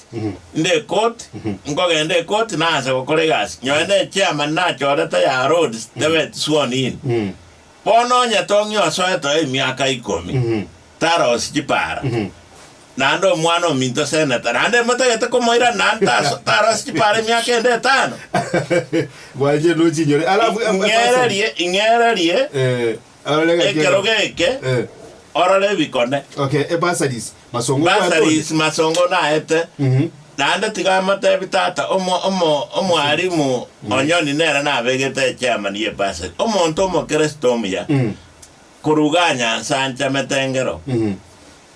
inde ecourt, nkogenda ecourt naansa gokora egasi, nyowe na echairman nachorete ya roads tebeti sworn in. Bono onye tong'ia osoete emiaka ikomi, tarosi chipara, naende omwana ominto seneta, naende motagete komoirana naende taso- tarosi chipara emiaka ende etano. Bwanche nochinyore. Alafu Ing'ererie, ing'ererie Eh, arore gaki- ekerogo eke Eh, orore ebikone. okay, e bursaries. Masongo kwatore. Bursaries masongo naete. Naende tiga amotebi tata, omo, omo, omwalimu Onyoni nere nabegete echairman ye bursary, omonto omokristo omuya, korwa igaa Nyansa anchamete engero.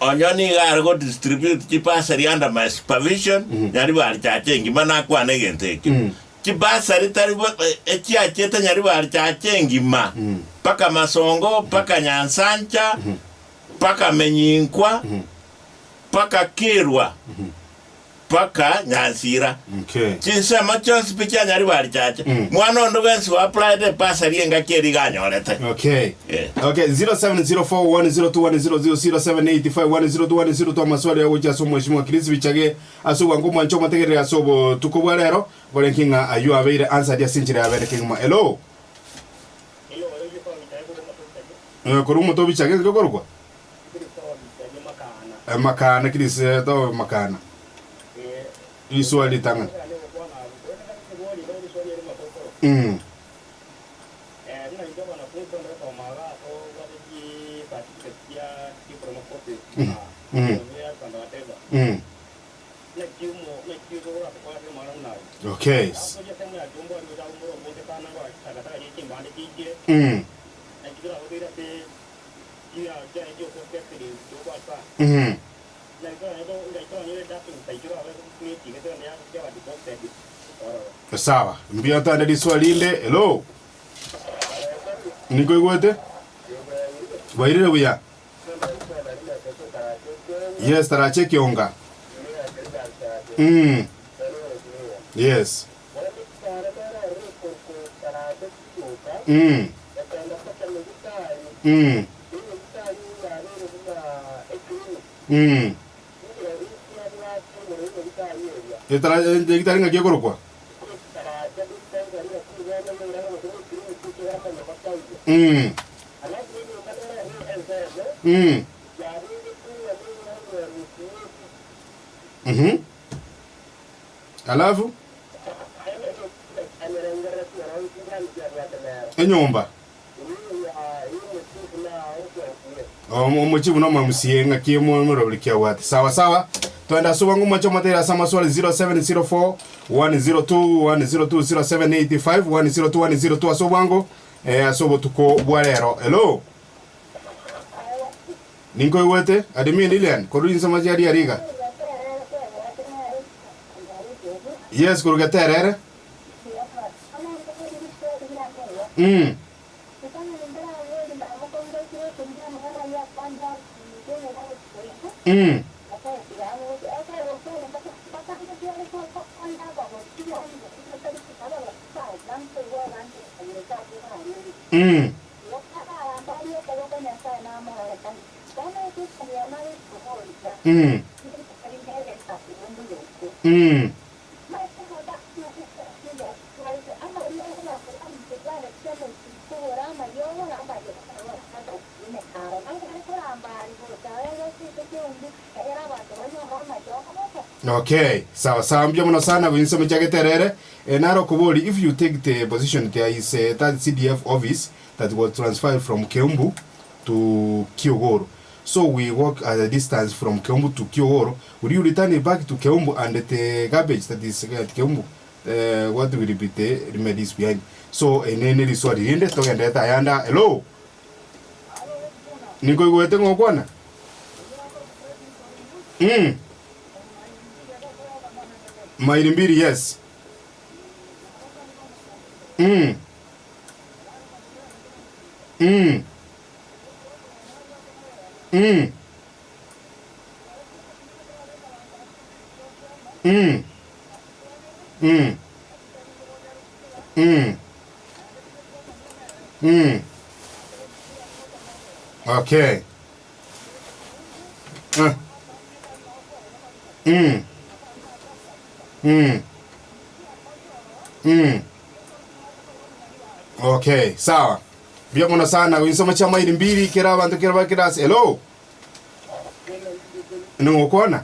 Onyoni iga are go distribute chibursary under my supervision, Nyaribari Church engima nakwana egento ekio. Chibursary tari bo, echiachete Nyaribari Church engima, mpaka Masongo, mpaka Nyansancha, mpaka Menyinkwa, mpaka Kirwa, mpaka Nyansira. Okay. Chinsemo chionsi pi chia Nyaribari Chache. Mwana onde bwensi oa applied ebursary engaki eria iga anyorete. Okay. Eh. Okay, 0704102100 0785102102 amaswali agochia ase omweshimiwa Chris Bichage ase obwango omwanche omotegerere ase obotuko bwa rero bore nki ng'a ayio abeire answered ase enchera yabere kegima. Hello. Eh, korwa omoto Bichage ng'aki okorokwa? Makana Chris to makana. Riswali ritang'ani. Mm. Mm. Mm. Okay. Mm. Mm. Sawa, mbuya tande riswali rinde. Hello. Nikoigwete? Bwairire buya? Yes, tarache kionga. Yes. Etara egitari ng'aki ekorokwa? Alafu? Enyomba. Omochifu na omoMCA ng'aki omoroberi ki abwate. Sawa sawa. Twende ase obwango moche motere ase amaswali 0704 102 102 0785 102 102 ase obwango eh, ase obotuko bwa rero. Hello. Ninkoigwete admin Lilian korwa rinsemo chia Riariga. Yes, korwa Geterere. Okay, sawa sawa mbuya mono sana goinse mochagete rere eh, naro okobori if you take the position there is a that CDF office that was transferred from Keumbu to Kiogoro so we walk at a distance from Keumbu to Kiogoro will you return it back to Keumbu and the garbage that is at Keumbu eh, what will be the remedies behind so ene ne riswali rinde togenderete ayanda hello Nikoigwete ng'okwana? Maili mbili, yes. Okay. Okay, sawa. Mbuya mono sana goinsoma chia maili mbili kera abanto kera bakera ase hello. Ning'okwana?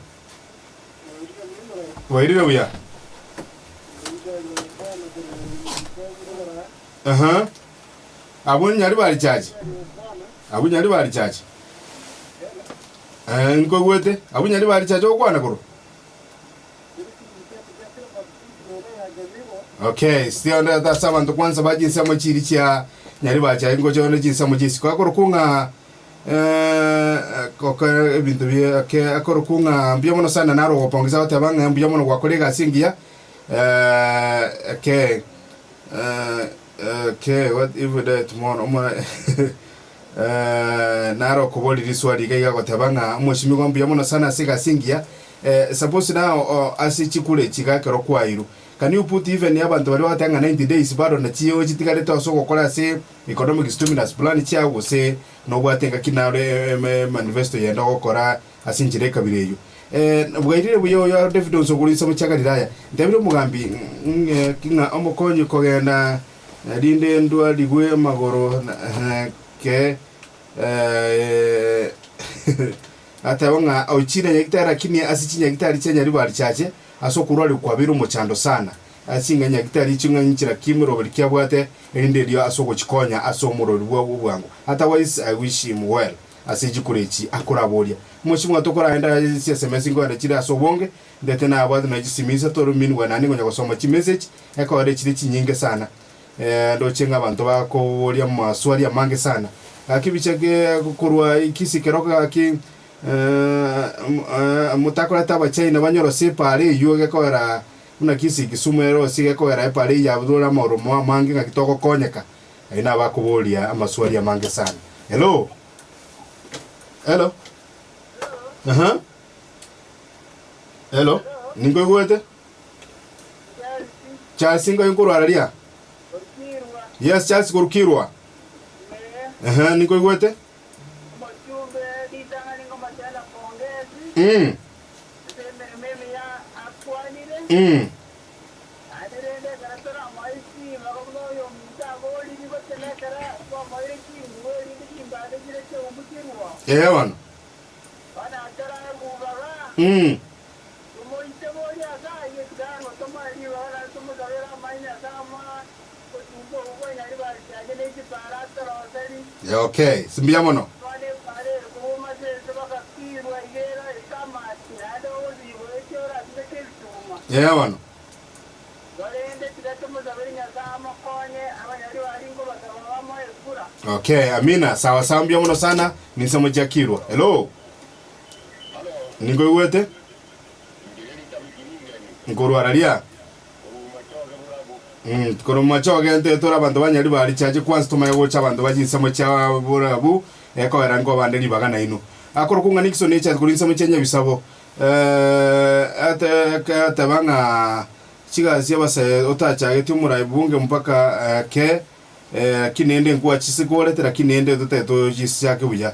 Bwairire buya? Aha. Abwo Nyaribari Church? Abwo Nyaribari Church? Eh, nkoigwete. Abwo Nyaribari Church ogokwana korwa? Okay, still ase abanto kwanza ba chinsemo chiri chia Nyaribari Church ngocha onde chinsemo chia isiko akorokwa ng'a Gokora ebinto bie ake akorokwa ng'a mbuya mono sana naro ogopongesa goteba ng'a mbuya mono gwakora egasi engiya eke okay what if we die tomorrow omo naro okoboria riswali iga iga agoteba ng'a omosimigwa mbuya mono sana ase egasi engiya suppose now ase chikura echi iga ekero kwairwe can you put even abanto baria bagoteba ng'a 90 days bado nachio chitigarete ase ogokora ase economic stimulus plan chiago gose Nobwate engaki naro emanifesto yende ogokora ase enchera ekabira eyio. Bwairire buya oyo David onsi okorwa ensemo chia Galilaya. Ntebire omogambi ng'a omokonyi kogenda rinde ndwarigwe amagoro ke ateba ng'a oichire nyagitari lakini ase chinyagitari chia Nyaribari chiache ase okorwarigwa kwabeire omochando sana. Ase ing'a nyagitari echio ng'a inchera ki moroberi ki abwate, erinde erio ase ogochikonya ase omorori bwa obwango. Otherwise I wish him well ase chikura echi akoraboria. Omochie mwato okoraenda ase chiSMS nkoenda chire ase obonge, ndete nabwate nonya chisimi isato oro meanwhile naende ngonya gosoma chimessage ekogera echire chinyinge sana. Ndoche ng'a abanto bakoboria amaswali amange sana. Gaki bichake korwa Kisii keroka gaki. Motakorete Abachina banyorosie epaara eyio gekoera buna Kisii Kisumu erosie gekoera epaara eyio yabutore amaoromo amange ng'aki togokonyeka. Ayio nabakoboria amaswali amange sana. Hello? Hello? Aha. Hello? Ninkoigwete? Charles nkai nkorwa araria? Yes, Charles korwa Kirwa. Ehe, ninkoigwete? Omochumbe ritang'ani ngomochena pongezi ase emeremo emiya akwanire, Naende rende ekero toramoe ribaga buna oyominto aboririe, gose nekero twamoeire chingubo erinde chimbande chire chiaumbuchirwe, Ee bono. bono atorae ribaga, tomoite boria ase ayio, tiga ng'a tomoe ribaga naende tomosabere amaene Nyasae amoe ochumbe obwo bwa Nyaribari chiaye ne chipara atoroserie. Okay, mbuya mono. Bono epara ere korwa Masese bagakirwa iga eraete amache, naende ogosiibwa echi orasimeke ebituma. Ee bono. Korende tiga tomosabere Nyasae amokonye, abanyaribari nkobasaba bamoe ekura. Okay, amina. Sawa sawa mbuya mono sana. Ninse mochiakirwa. Hello. Ninkoigwete? Nkorwara ria? Korwa momache ogente tore abanto ba Nyaribari chiache kwansa tomanye gocha abanto ba chinsemo chia borabu ekogera nkobande ribaga nainwe. Akorokwa ng'a Nixon echate korwa insemo chia Nyabisabo ateba ng'a chigasi chi'abasae otachagetie omorai bunge mpaka ke lakini ende nkwachisikorete lakini ende totagete ochisichake buya.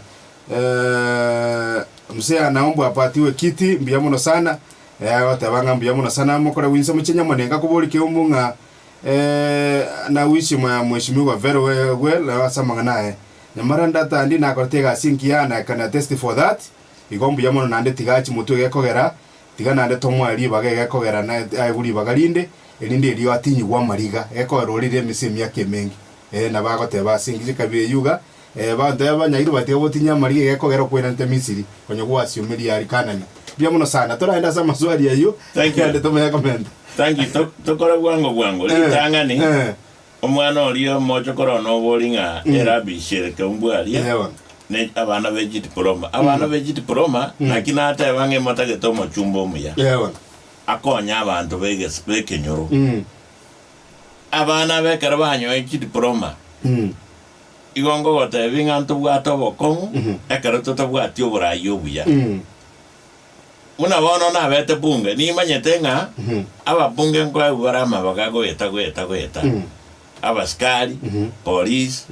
Mzee anaombwa apatiwe kiti mbuya mono sana. Agoteba ng'a mbuya mono sana mokore goinsa mochie nyamonenga koboria keumbu ng'a na wish my mheshimiwa very well ase amang'ana aye. Nyamara ndatandi nakorete egasi engiya and I can attest for that, igo mbuya mono naende tiga achie motwe egekogera, tiga naende tomoe ribaga egekogera aegwe ribaga rinde, erinde erio atinyigwe amariga, egekogera orire emisa emiaka emenge. Ee nabo agoteba ase engicha ekabira eyio iga, Ee, abanto abanyairo batiga gotinyia amariga egekogera okweranete Misiri, konya gwasiomeria aria Kanani. Mbuya mono sana. Toraende ase amaswali ayio, Thank you. naende tomanye komenta. Thank you. To- Tokore bwango bwango. Ritang'ani, omwana oria omochokoro one obori ng'a erubbish ere keumbu aria, Ee bono. ne abana be chidiploma. Abana be chidiploma, naki nateba ng'a emotagete omochumba omuya. Ee bono. Akonye abanto beges- bekenyoro. Abana abe ekero banyoe chidiploma, Igo ngogoteebia ng'a ntobwate obokong'u ekero totabwati oboraai obuya. Buna bono nabete bunge, nimanyete ng'a ababunge nkoegwa bare amabaga goeta goeta goeta, abasikari, police,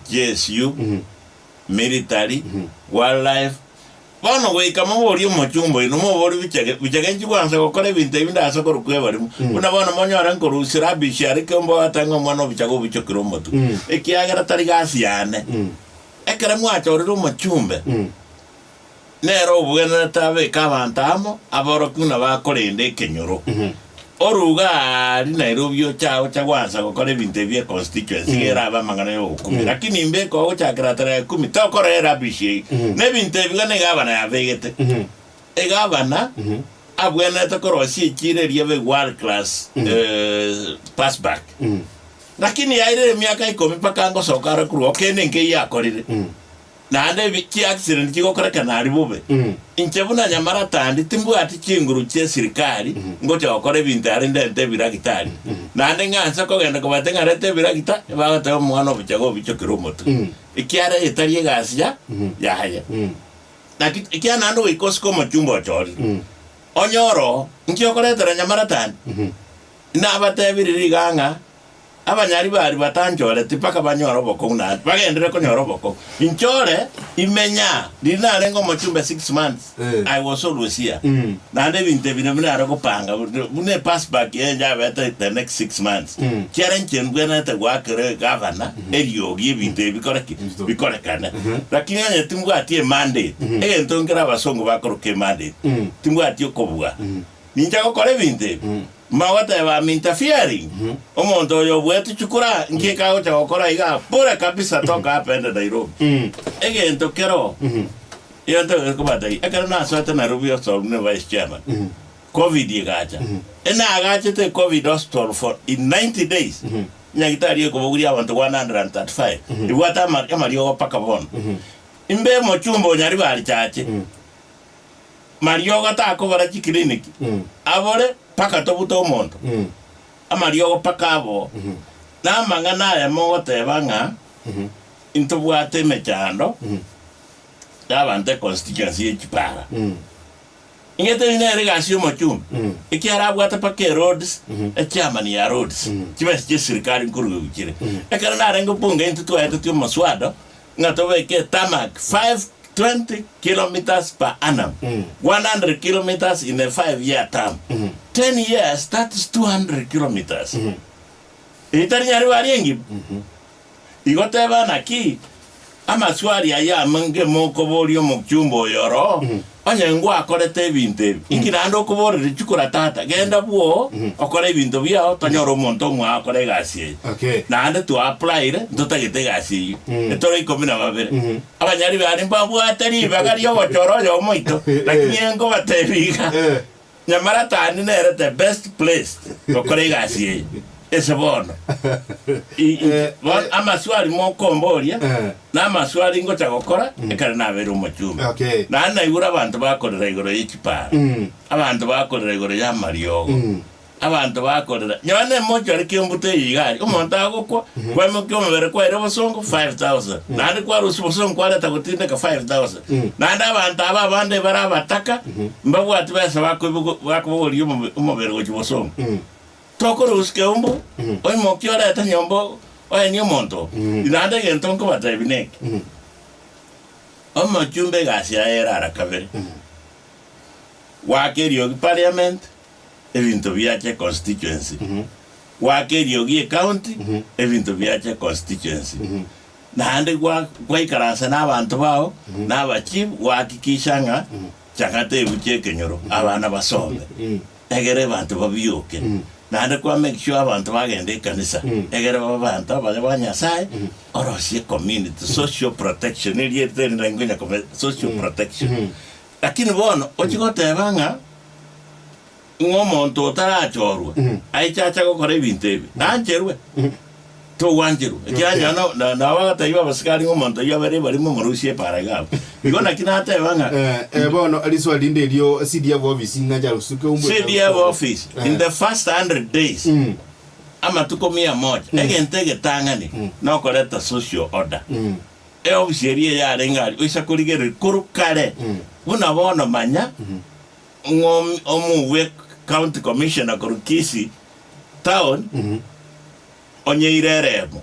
GSU, military, wildlife, Bono goika moborie omochumba oino, moborie bichege, bichege inchi gwansa gokora ebinto ebi ndase korokwa ebarimo. Buna bono monyore nkorusia rubbish aria keombe ogoteba ng'a omwana obichage obichokire omotwe, ekiagera tari gasi yane. Ekero mwachorire omochumbe, nere obwenerete abeke abanto amo, aborokie buna bakorenda ekenyoro. Oruga aaria Nairobi oche agocha gwansa gokora ebinto ebi econstituency iga erabe amang'ana ya ogokumia. Lakini imbeke ogochakera tarehe kumi tokora erubbish eyio. Na ebinto ebi iga negavana yabegete. Egavana abwenerete korosia echiro eria ebe world class passback. Lakini yairire emiaka ikomi mpaka ngosoka are korwa oo kende nkeiyo akorire. Naende ebi chiaccident chigokorekana aria bobe. Inche buna nyamaratandi timbwati chinguru chi'esirikari ngocha gokora ebinto aria ndente ebiragita aria. Naende ng'anse kogenda kobate ng'a reta ebiragita, ebagoteba omwana obichaga obichokire omotwe. Ekiara etari egasi ya yaye. Naki ekiagera naende goika osike omochumba ochorire. Onye oro, inki okoretera nyamaratandi? Nabatebirie iga ng'a Abanyaribari batanchoreti mpaka banyore obokong'u naende bagenderere konyora obokong'u. Inchore imenya riria narenge omochumbe 6 months I was always here naende ebinto ebi nabio nare gopanga buna epassback eye yabete the next 6 months kiara inche mbwenerete goakera egavana eriogi ebinto ebi bikore ki? Bikorekane. Lakini onye timbwati emandate egento nkere abasongo bakoroka emandate timbwati okobua ninche gokora ebinto ebi Mogoteba I'm interfering, omonto oyo obuete chikura nki kagocha gokora igaa bure kabisa toka hapa ende Nairobi. Egento kero egento gekobatebia ekero nasoete Nairobi hospital buna vice chairman, Covid egacha, enagachete Covid hospital for in 90 days, nyagitari ekobogoria abanto 135, ebwate ama amariogo mpaka bono. Imbe omochumba o Nyaribari Chache, mariogo takobora chikliniki, abore mpaka tobute omonto, amariogo mpaka aboo. Na amang'ana aya mogoteba ng'a intobwate emechando y'abanto econstituency ye chipara. Inche teri nere egasi y'omochumba, ekiagera abwate mpaka eroads, echairman ya roads, chibesa chi'eserikari nkoruegwa chire. Ekero narenge bunge intwe twaetetie omoswado ng'a tobeke etarmac 520 kilometres per annum, 100 kilometres in a 5 year term, 10 years that is 200 kilometres. Eye tari nyaribari engima? Igo teba naki amaswali ayio amange mokoboria omochumba oyo oro, onye ngwakorete ebinto ebi, inki naende okoboreria chikura tata? Genda bwoo okore ebinto biao tonyore omonto omwao akore egasi eye. Okay. Naende twa-applyire ntotagete egasi eyio. Etore ikomi na babere. Abanyari baria mbabwate ribaga riogochora oyomo oito, lakini inye nkobatebia iga, Nyamaratani nere the best placed gokora egasi eye ase bono. Bono amaswali mokomboria na amaswali ngocha gokora ekero nabeire omochumbe. Okay. Naende naigure abanto bakorera igoro ye chipara, abanto bakorera igoro y'amariogo, abanto bakorera nyowe ne mortuary kembuto eye iga aria, omonto agokwa, kwaimokia omobere kwaira obosongo 5000, naende kwarusia obosongo kwareta gotindeka 5000, naende abanto aba abande bare abataka, Mbabwati besa bakobogoria omobere gochia bosongo. Tokorusia keumbu, oimokie orete nyomba oenie omonto oo. Naende egento nkobatebia neke, omochumba egasi yaye ere ara kabere, goaka eriogi parliament, ebinto biache constituency, goaka eriogi ecounty, ebinto biache constituency. Naende gwaikaransa nabanto bao, na abachief, gwahakikisha ng'a chang'ata ebuche ekenyoro, abana basome, egere abanto babioke. Naende kwa make sure abanto bagenda ekanisa, egere babe abanto abaya ba Nyasaye, orosie ecommunity, social protection, erieta eri nari nkonya kome social protection. Lakini bono, ochie goteba ng'a ng'a omonto otarachorwa aiche ache gokora ebinto ebi, nancherwe? Togwancherwa. Ekiagera nonye na- na- nabo bagatebia abasikari ng'a omonto oyio abere ebarimo omorusie epaara iga abwo. Igo naki nateba ng'a Eh, eh, bono riswali rinde erio CDF office ng'a charusuke umbu CDF office in the first 100 days Mm. amatuko mia moja egento egetang'ani nokoreta social order Mm. eofisi eria eyarenge aria oisa korigereria korwa kare buna bono manya Ng'a omobue county commissioner korwa Kisii town onyeire eremo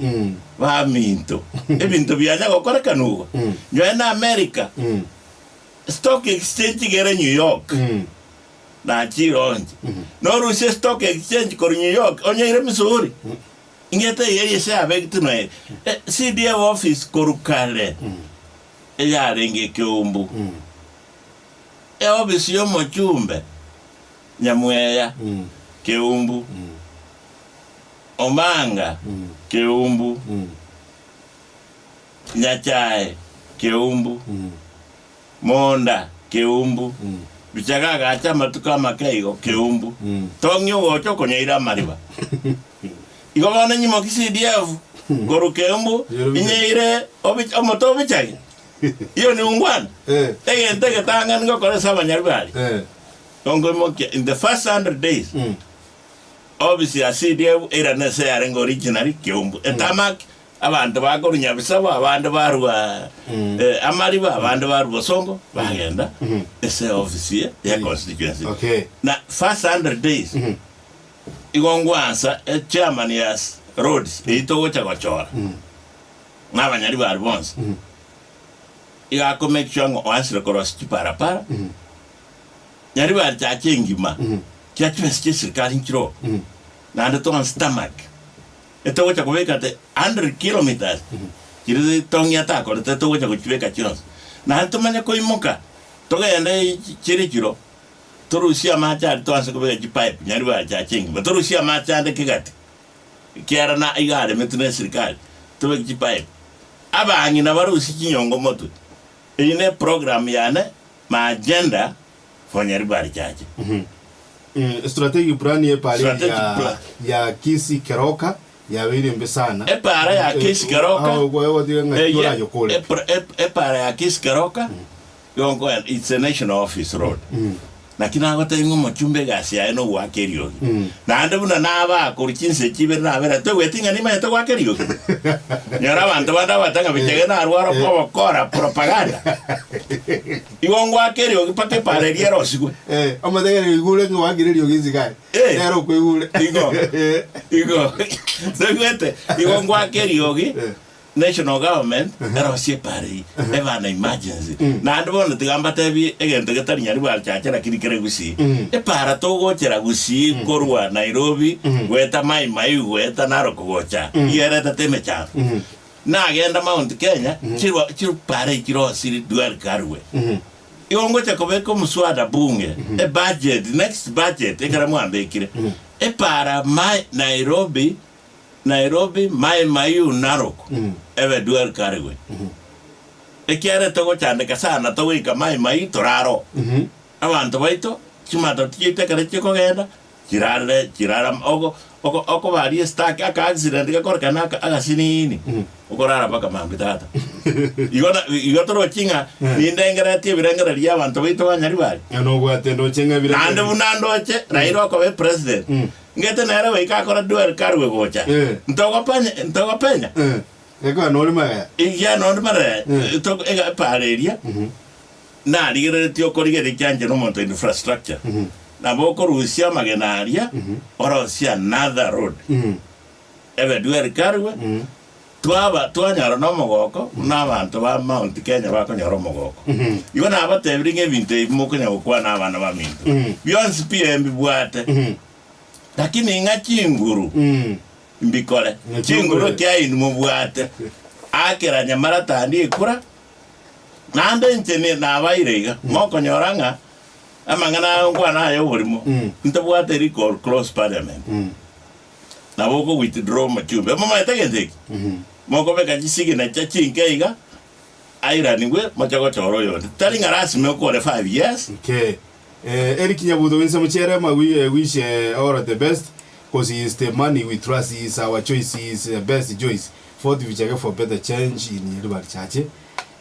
baminto ebinto bianya gokorekana igo nyoe na America stock exchange iga ere New York nachire onche norusie stock exchange korwa New York onyeire Missouri ingete iga eye yabegete noe CDF office korwa kare eyarenge ekeumbu. Eofisi y'omochumbe, Nyamweya, Keumbu, Omanga, Keumbu, Nyachae, Keumbu, Monda, Keumbu, Bichaga agacha amatuko amake igo, Keumbu, Tong'i ogocha okonyaira amariba. Igo bono nyimoki CDF korwa Keumbu inyeire omote o Bichage. Iyo niungwana. Eh. Egento egetang'ani ngokora ase abanyaribari, Eh. nkoimokia in the first 100 days, Mm. office ya CDF eirane ase yarenge originally Keumbu. Etarmac, abanto bakorwa Nyabisabo, abande barwa Mm. eh, Amariba, abande barwa Bosongo, bagenda ase office ye ya constituency. Okay. Na first 100 days, igo ngwansa echairman ya roads eyio togocha gochora. Na abanyaribari bonsi iga ako make sure ng'a oansire korosia chiparapara, nyaribari chache engima, chia chibesa chia eserikari nchire oo, naende toanse tarmac, etogocha kobeka ate 100 kilometres chiria tong'i atakorete togocha gochibeka chionsi. Naende tomanye koimoka, togende chire chiro, torusie amache aria toanse kobeka chipipe nyaribari chache engima, torusie amache ande kegati. Ekiagera na iga aremetwe nesirikari, tobeke chipipe, abang'ina barusie chinyongo motwe. Eyio ne program yane, my agenda for Nyaribari Chache. Strategic plan ye pare Strategic ya plan. ya Kisii Keroka. Yabeire embe sana. Epaara ya Kisi Keroka, Ao gotiga ng'a eye torayokore. epra- ep- epaara ya Kisi Keroka, yonko it's a national office road. Naki nagotebia ng'a omochumba egasi yaye nogoaka eriogi. Naende buna nabaa korwa chinsa echi ibere nabere, toigweti ng'a nimanyete goaka eriogi? Nyora abanto bande abate ng'a bichege narware ogokora propaganda. Igo ngoaka eriogi mpaka epaara eria erosigwe. Eh, omotegereri oigure ng'a oakire eriogi isiko aye. Eh. Nere okoigure. Igo. Igo toigwete igo ngoaka eriogi Eh. national government erosie epara eyio ebe an emergency naende bono tiga mbatebie egento getari nyaribari chache lakini kere gusii epara togochera gusii korwa Nairobi goeta Mai Mahiu goeta Narok gocha iga eretete emechando nagenda Mount Kenya chirwa chipara echi chirosiri dual carriageway Igo ngocha kobeka omuswada bunge, ebudget, next budget ekero mwambekire, epara my Nairobi, Nairobi, Mai Mahiu, Narok, ebe dual carriageway. Ekiagera togochandeka sana togoika Mai Mahiu torare oo. Abanto baito, chimatatu chiaito ekero chikogenda, Chirarire chirara ogo ogo okobaria estaki aka accident gakorekana aka agasinini okorara mpaka mambia tata. Igo na igo torochi ng'a nindengeretie ebirengererio bia abanto baito ba Nyaribari. Ng'a nobwate ndoche ng'a Naende ebirengererio. buna ndoche Raila okoba epresident, ngete nere goika akore duel karue gocha. Ntogopenya ntogopenya. Gekoa nore magaya. Ekiagera nonde maraya togo ega epara eria. Narigereretie okorigereria ekiancha nomonto infrastructure nabo okorusia amagena aria orosie another road ebe dual carriageway twaba twanyora nomogoko buna abanto ba Mount Kenya bakonyora omogoko. Igo nabatebirie ng'a ebinto ebi mokonya gokwana abana baminto bionsi pi mbibwate lakini ng'a chinguru mbikore chinguru kiaino mobwate akera nyamaratandi ekura Naende inche nabaire iga, mokonyora ng'a amang'ana aya nkwane aya oborimo, ntobwate recall clause parliament. Nabo oko withdraw omochumbe. Momanyete egento eki? Mokobeka chisignature chinke iga, airanigwe moche gochora oyonde. Tari ng'a lasima okore five years. Okay. Eh, Eric Nyabuto Winse Mucherema, we eh, wish eh, all the best cause he is the money we trust, he is our choice, he is the best choice. Vote Vichake for better change in Nyaribari Chache.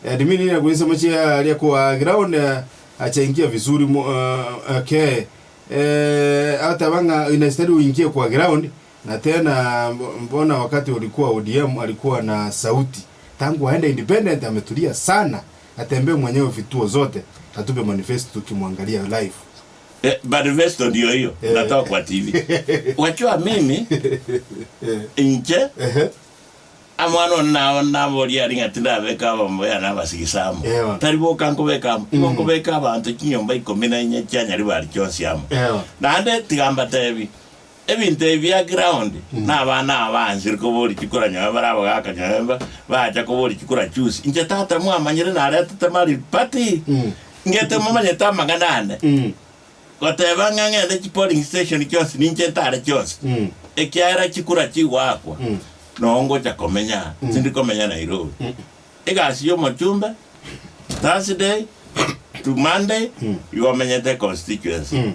Admin ina kuinsa mochie aria kwa ground eh, achaingia vizuri mo, uh, okay. Eh, ataba ng'a inastahili uingie kwa ground na tena mbona wakati ulikuwa ODM alikuwa na sauti tangu aende independent ametulia sana atembee mwenyewe vituo zote atupe manifesto tukimwangalia live. Eh, manifesto ndio hiyo Eh. natoa kwa TV. Wachua mimi inche Amwana one nao naborie aria ng'a tindabeka abamboyana na abasigisa amo, Ewa. tari boka nkobeka amo, igo nkobeka abanto chinyomba ikomi na inye chia Nyaribari chionsi amo. Ewa. Naende tiga mbatebi, ebinto ebi bia ground, na abana aba baansire koboria chikura nyowe bare abagaka nyowe ba- bacha koboria chikura juzi. Inche tata mwamanyire naretete married party, ngete momanyete amang'ana ane. Goteba ng'a ng'ende chipolling station chionsi ninche ntare chionsi, ekiagera chikura chigoakwa, noo ngocha komenya, tindi komenya Nairobi. Egasi y'omochumbe, Thursday to Monday, igo omenyete constituency.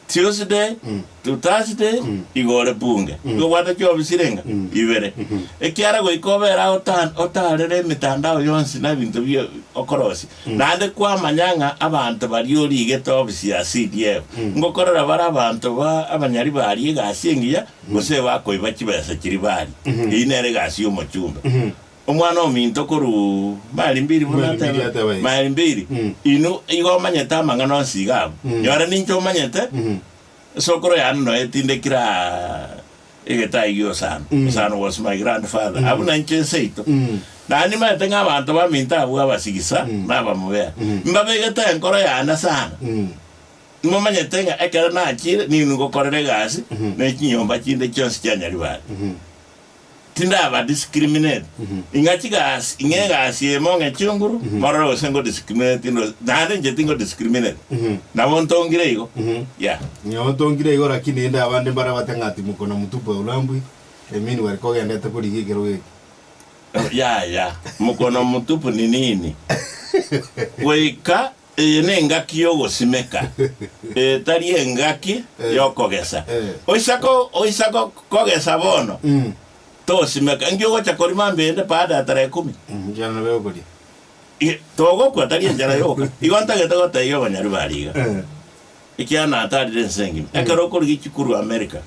Tuesday to Thursday, igo ore bunge. Igo obwate chiofisi renga? Ibere. Ekiagera goika obere ao ota- otarere emitandao yonsi na ebinto bia okorosia. Naende kwamanya ng'a abanto baria origete ofisi ya CDF ngokorera bare abanto ba abanyari baria egasi engiya gose bakoiba chibesa chiria baria. Eyio nere egasi y'omochumbe. Omwana ominto korwa maili mbili buna Maili mbili ateba, ateba iga. maili mbili, inwe igo omanyete amang'ana onsi iga abwo. Nyora ninche omanyete, esokoro yane noyo etindekire aa egetai gia Osano. Osano was my grandfather. Abwo nainche nseito. Naende nimanyete ng'a abanto baminto abwo abasigisa na abamubea, mbabegete enkoro yane sana. Nimomanyete ng'a ekero nachire ninwe ngokorera egasi ne chinyomba chinde chionsi chia Nyaribari. Tindaba discriminate. Ing'a chigasi, ing'a egasi eye mong'e chinguru, morore gose ngo discriminate inde gose, naende inche tingo discriminate. Nabo ntongire igo, yeah. Nabo ntongire igo lakini rende abande mbare batang'ati mkono mtupu haulambwi, I mean wari kogendete korigia ekerogo eke. Yaya, mkono mtupu ni nini? Goika Eye nengaki y'ogosimeka, eye tari engaki y'okogesa. Oisa ko- oisa ko- kogesa bono, Tosimeka, inki ogocha korima mbende baada ya tarehe kumi? Enchara nabo egokoria. Togokwa tari enchara yoka. Igo ntagete gotebia abanyaribari iga, Eh. ekiagera natarire ense engima. Ekero okorigia chikuru America,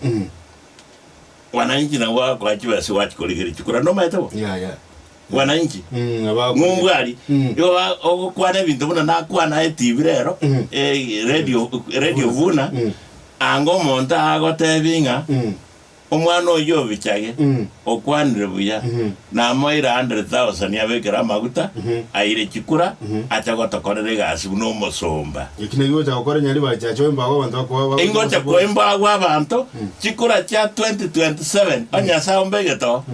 wananchi nabo bagokoa chibesa gwachia korigeria chikura. Nomanyete bo? Yeah, yeah. Wananchi. Mm, abakoria. Ng'umbu aria, Mm. igo ba- ogokwana ebinto buna nakwana etibi rero, Mm. eh, radio, radio buna, Mm. anga omonto agotebi ng'a Mm. Omwana oyio obichage, Mm. okwanire buya, Mhm. namoeire 100,000 abekere amaguta, Mhm. aire chikura, Mhm. ache gotokorera egasi buna omosomba. Eki naki gocha gokora nyari bachache oimbago abanto bakoba bagocha Ingocha gosupport. koimbagwa abanto, chikura chia 2027, onye Nyasae ombegete oo,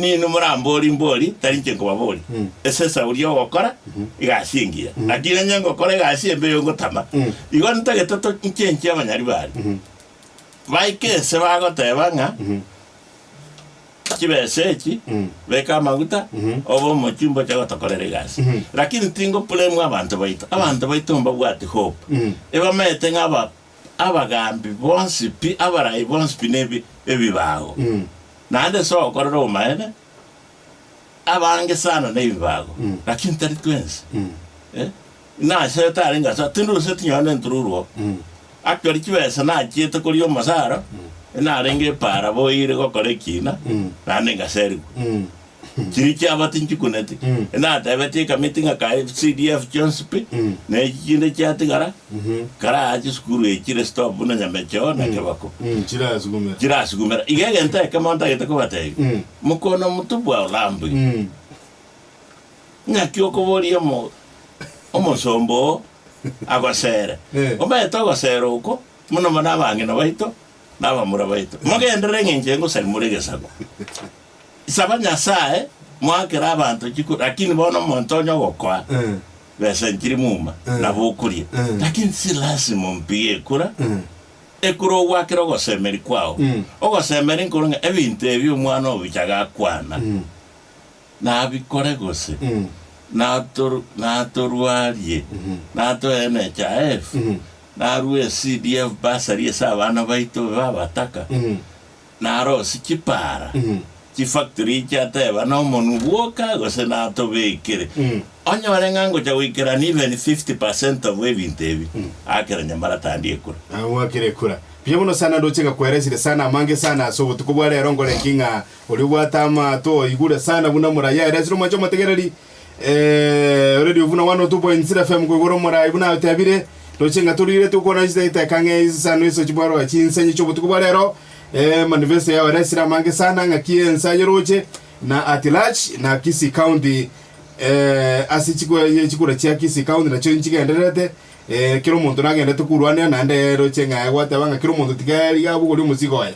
ninwe morambori mbori, tari inche nkobaboria. Mm. Ase esauri y'ogokora egasi engiya. Lakini onye ngokora egasi embe eyo ngotama. Mm. Igo ntagete to nchenchie abanyaribari. Baike ense bagoteba ng'a chibesa echi beka amaguta obe omochie mboche gotokorera egasi. Lakini tingoblame abanto baito, abanto baito mbabwati hope. Ebamaete ng'a aba abagambi bonsi pi, abarai bonsi pi nebi ebibago. Naende ase ogokorera obomaene, abange sana nebibago, lakini tari twensi. Eh, Nasete arenge ase tinduseti nonye nentururu oo. Actually chibesa nachiete koria omosara, narenge epaara boire gokora ekina, naende ngaserigwa. Chiria chiaba tinchikuneti, natebetie ekamiti ng'a kae CDF chionsi pi, na echi chinde chiatigara, karaa chisukuru echi chire stop buna Nyamecheo na Kebako. Chirasugumera. Chirasugumera. Iga egento ekemo ntagete kobatebia, mokono motubwa olambwe. Ng'aki okoboria omo omosomba oo agosere? Eh. Omanyete ogosera oko mono mono abang'ina baito na abamura baito. Mogenderere eng'encho engosari more egesaku. Saba Nyasae moakere abanto chiku lakini bono omonto onye ogokoa Eh. besa nchiri muma Eh. nabo okoria. Eh. Lakini si lasima ompige ekura Eh. ekura ogwakera ogosemeri kwao. Mm. Ogosemeri nkoro ng'a ebinto ebi omwana obicha gakwana. Mm. Nabikore gose natorwarie, natoe NHIF, narue CDF bursary ase abana baito babataka, narosie chipara, chifactory chiateba nomonwe bwoka gose natobekere. Onyore ng'a ngocha goikerania even 50% of ebinto ebi, akera nyamara tandie ekura. Akere ekura. Buya mono sana ndoche ngakweresire sana amange sana ase obotuko bwa rero nkore ki ng'a Oria obwate amato oigure sana buna omorai aeresire omwanche omotegereri eh, Radio buna 102.0 FM koigora omorai buna atebire roche ng'a torire tokwana chitaita kang'e isano iso chibwaro chinsenyi chiobotuko bwa rero eh, manifesto yao eresire amange sana ng'aki ensa yeroche na at large na Kisii County eh, ase chikura chikura chia Kisii County nachio nchigendererete eh, kera omonto nagendete korwanera naende roche ng'a gwateba ng'a kera omonto tiga riga abogorie omosigo oye.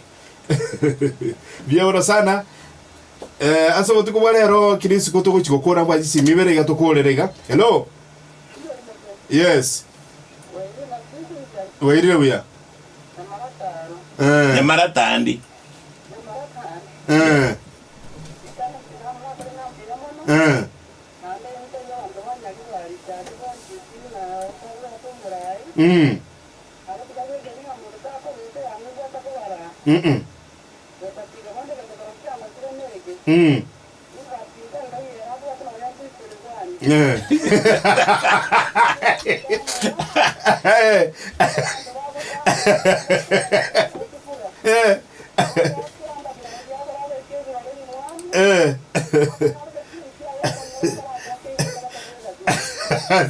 Buya bono sana. Eh, ase obotuko bwa rero kera isiko togochi gokora mbwa chisimi ibere iga tokorere iga. Hello. Yes. Wairire buya. Eh. Nyamara tandi. Eh. Eh. Mm. Mm. Mm. Eh. Eh. Eh.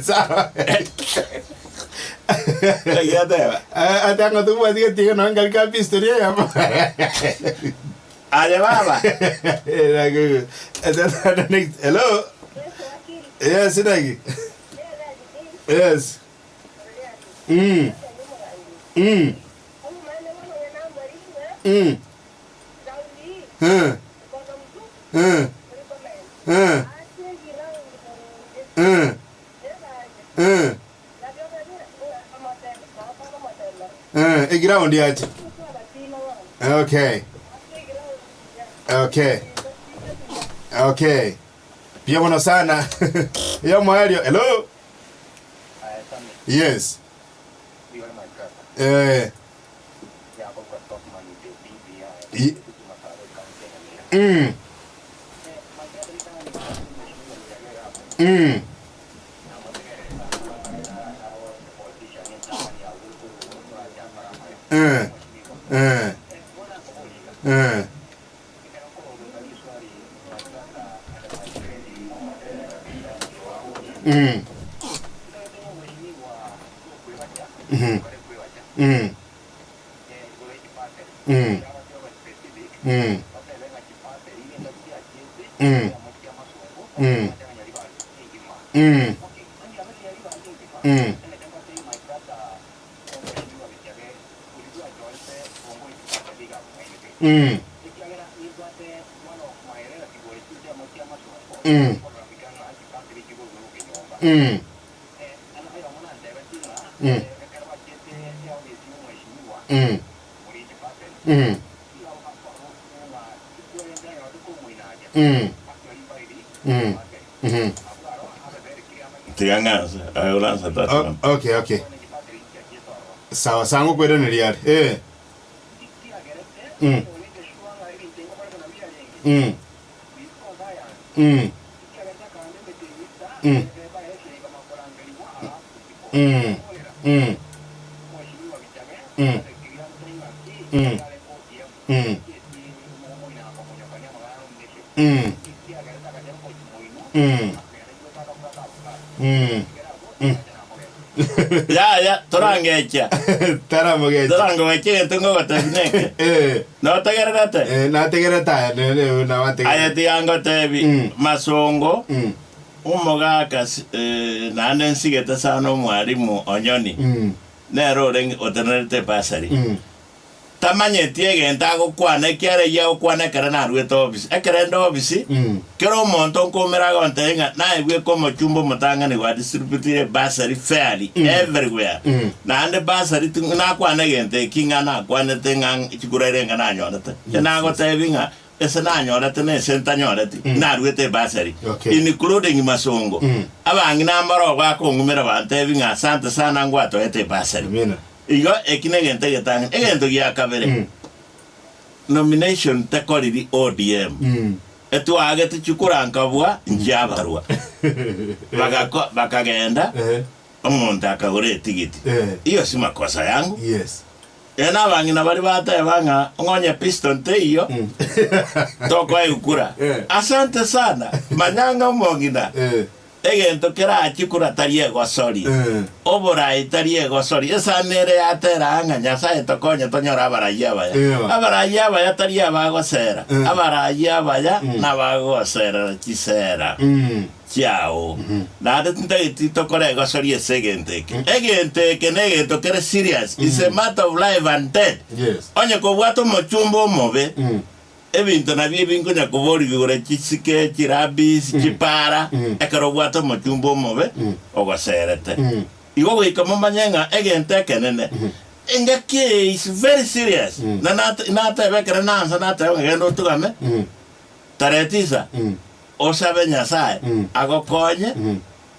Sawa. Egiateba. Ate ang'o tobwati getiga nonya nkari ka history eyemo. Aye baba. Next. Hello. Yes, Nagi. Yes. Mm. Mm. Mm. Eh. Eh. Eh. Eh. Eh. Eh, eground yache. Okay. Okay. Okay. Pia mono sana. Yo mwario. Hello. Yes. Eh. Mm. Mm. Eh. Eh. Eh. Mm. Mhm. Mm. Mm. Mm. Mm. Mm. Mm. Mm. Mm. Mm. Mm. Mm. Mm. Mm. Mm. Mm. Mhm. Tiga ng'anse, aye oranse tata. O- okay, okay. Sawa sawa ngokweraneria are. Eh. Mm. Mm. Mm. Mm. Mm. Mm. Mm. Mm. Mm. Mm. Mm. Mm. Mm. Yaya, torangecha. Taramogecha. Torangogecha egento ngogotebi neke. Eh. Notegererete? Eh, nategerete aya, ne- ne- nabategerete. Aye tiga ngotebi, Mm. Masongo, Mm. omogaka si- eh, naende nsigete sana omwalimu Onyoni, Mm. nere orenge otenerete ebasari. Mm. Tamanyeti egento agokwana, ekiagera eyio agokwana ekero naruete ofisi. Ekero inde ofisi, Mm. kera omonto nkoumera agontebia ng'a naye bweka omochumba omotang'ani gwa distributire ebasari fairly everywhere. Mm. Naende bursary ti nakwana egento eki ng'a nakwanete ng'a chikura ere ng'a nanyorete. Yes, Nagotebi ng'a ase nanyorete na ase ntanyoreti, naruete ebasari Okay. including Masongo. Mm. Abang'ina mbaro bakong'umera bantebi ng'a asante sana ngwatoete ebasari. Amina. Igo eki negento egetang'ani. Egento gia kabere, Mm. nomination tekoriri ODM. Mm. Etwaagete chikura nkabua nchiabarwa. Bagako bakagenda Eh. omonto akagora etigiti. Eh. Iyo si makosa yangu. Yes. Ere nabang'ina baria bateba ng'a ng'onye piston teiyo tokoa egukura. Eh. Asante sana. Manya ng'a omong'ina Eh. egento kerachie kura tari egosori. Eh. Oborai tari egosori. Esani ere yatera ng'a Nyasaye tokonye tonyore abarai abaya. Yeah. Abarai abaya tari abagosera. Eh. Abarai abaya nabagoserera chisera. Mm. Chiao. Naende tintageti tokore egosori ase egento eke. Egento eke negento kere serious. It's a matter of life and death. Yes. Onye kobwate omochumba omobe, Mm. ebinto nabio ebi nkonya koborigwa igoro chisike, chirabis, chipara, ekero obwate omochumba omobe, ogoserete. Igo goika momanye ng'a egento ekenene, engaki eye is very serious. Na nate nateba ekero nansa nateba ng'a genda otugame, tarehe tisa, Osabe Nyasae agokonye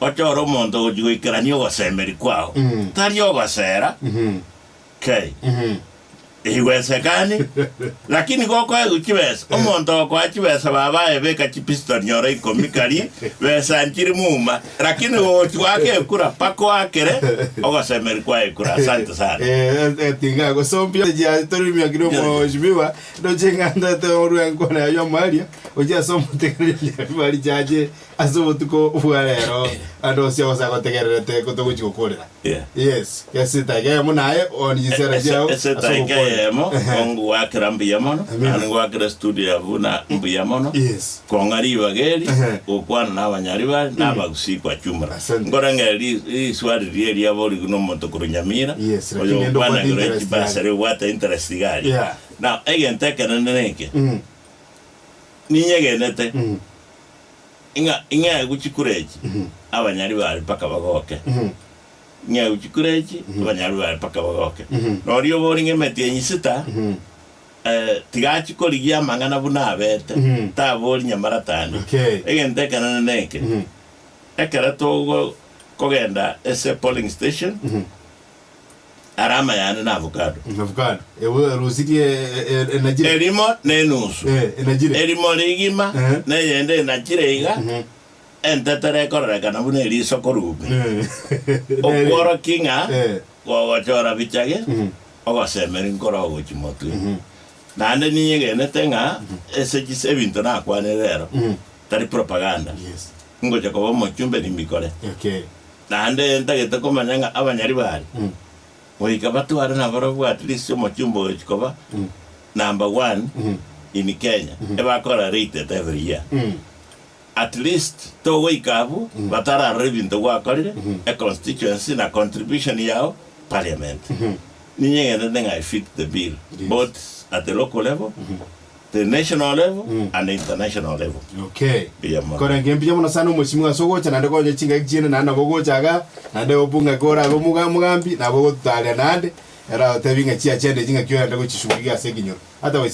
ochore omonto ogochia goikerania ogosemeria kwao, tari ogosera kei igwesekani, lakini gokoegwa chibesa, omonto ogokoa chibesa baba aye beka chipiston nyora ikomi karie besa nchiri muma, lakini gogochia goaka ekura mpaka oakere ogosemeria kwaye ekura. Asante sana. Eh, eh, tinga gosombia ya tori miakire mheshimiwa Ndoche ng'a ndete orue enkwana yaye y'omoerio gochia ase omotegereri bari chache ase obotuko bwa rero ande ose osa gotegererete togochi gokorera. Yeah. Yes, ase etaika eyemo naye oni chisera chiao Ase ase etaika ogokorera. eyemo Ehe. ngwakera mbuya mono Amina. naende ngwakera studio ya buna mbuya mono Yes. kong'a ribaga eri Ehe. gokwana na abanyari bare na abagusii kwa jumla Asante. nkoreng'eria ri- riswali riria riaborigwe na omonto korwa Nyamira Yes, lakini oyo ende okwana obwate igoro interest echibasari obwate interest iga aria Yeah. Now egento ekenene neke, Mm. ninyegenete Mm. ng'a ing'egwe chikura echi abanyari bare mpaka bagoke. Mm. Ing'egwe chikura echi abanyari bare mpaka bagoke. Mhm. Noria obori ng'a emetienyi sita Mm. eh, tigachi korigia amang'ana buna abete Mhm. tabori nyamaratani. Okay. Egento ekenene neke, Mm. ekero togo kogenda ase polling station Mhm. Are amayane na avocado. Avocado. Ebu rusirie enachire. Erimo na enusu. Eh, enachire. Erimo rigima Eh. na eyende enachire iga. Mhm. Entetere ekororekana buna eriso korwa ime. Okworokia ng'a gogochora bichage, ogosemeria nkoro ogochia motwe. Naende ninyegenete ng'a ase chis ebinto nakwanire rero, tari propaganda. Ngocha koba omochumbe nimbikore. Naende ntagete komanya ng'a abanyaribari goika batware nabarabwo at least omochumbe ogochia koba number one in Kenya, ebakora rated every year. At least togoika abwo batararora ebinto gwakorire e constituency na contribution yao parliament. Ninyegenete ng'a I fit the bill both at the local level, the national level and the international level. Okay. Mbuya mono. Korenge mbuya mono sana omosimiwa ase ogocha naende konya chingaki chiende naende nabo ogocha igaa naende obunga korabe omoga omogambi nabo ogototaria naende ere agotebi ng'a chiachende chingaki oyende gochishughulikia ase ekenyoro. Otherwise.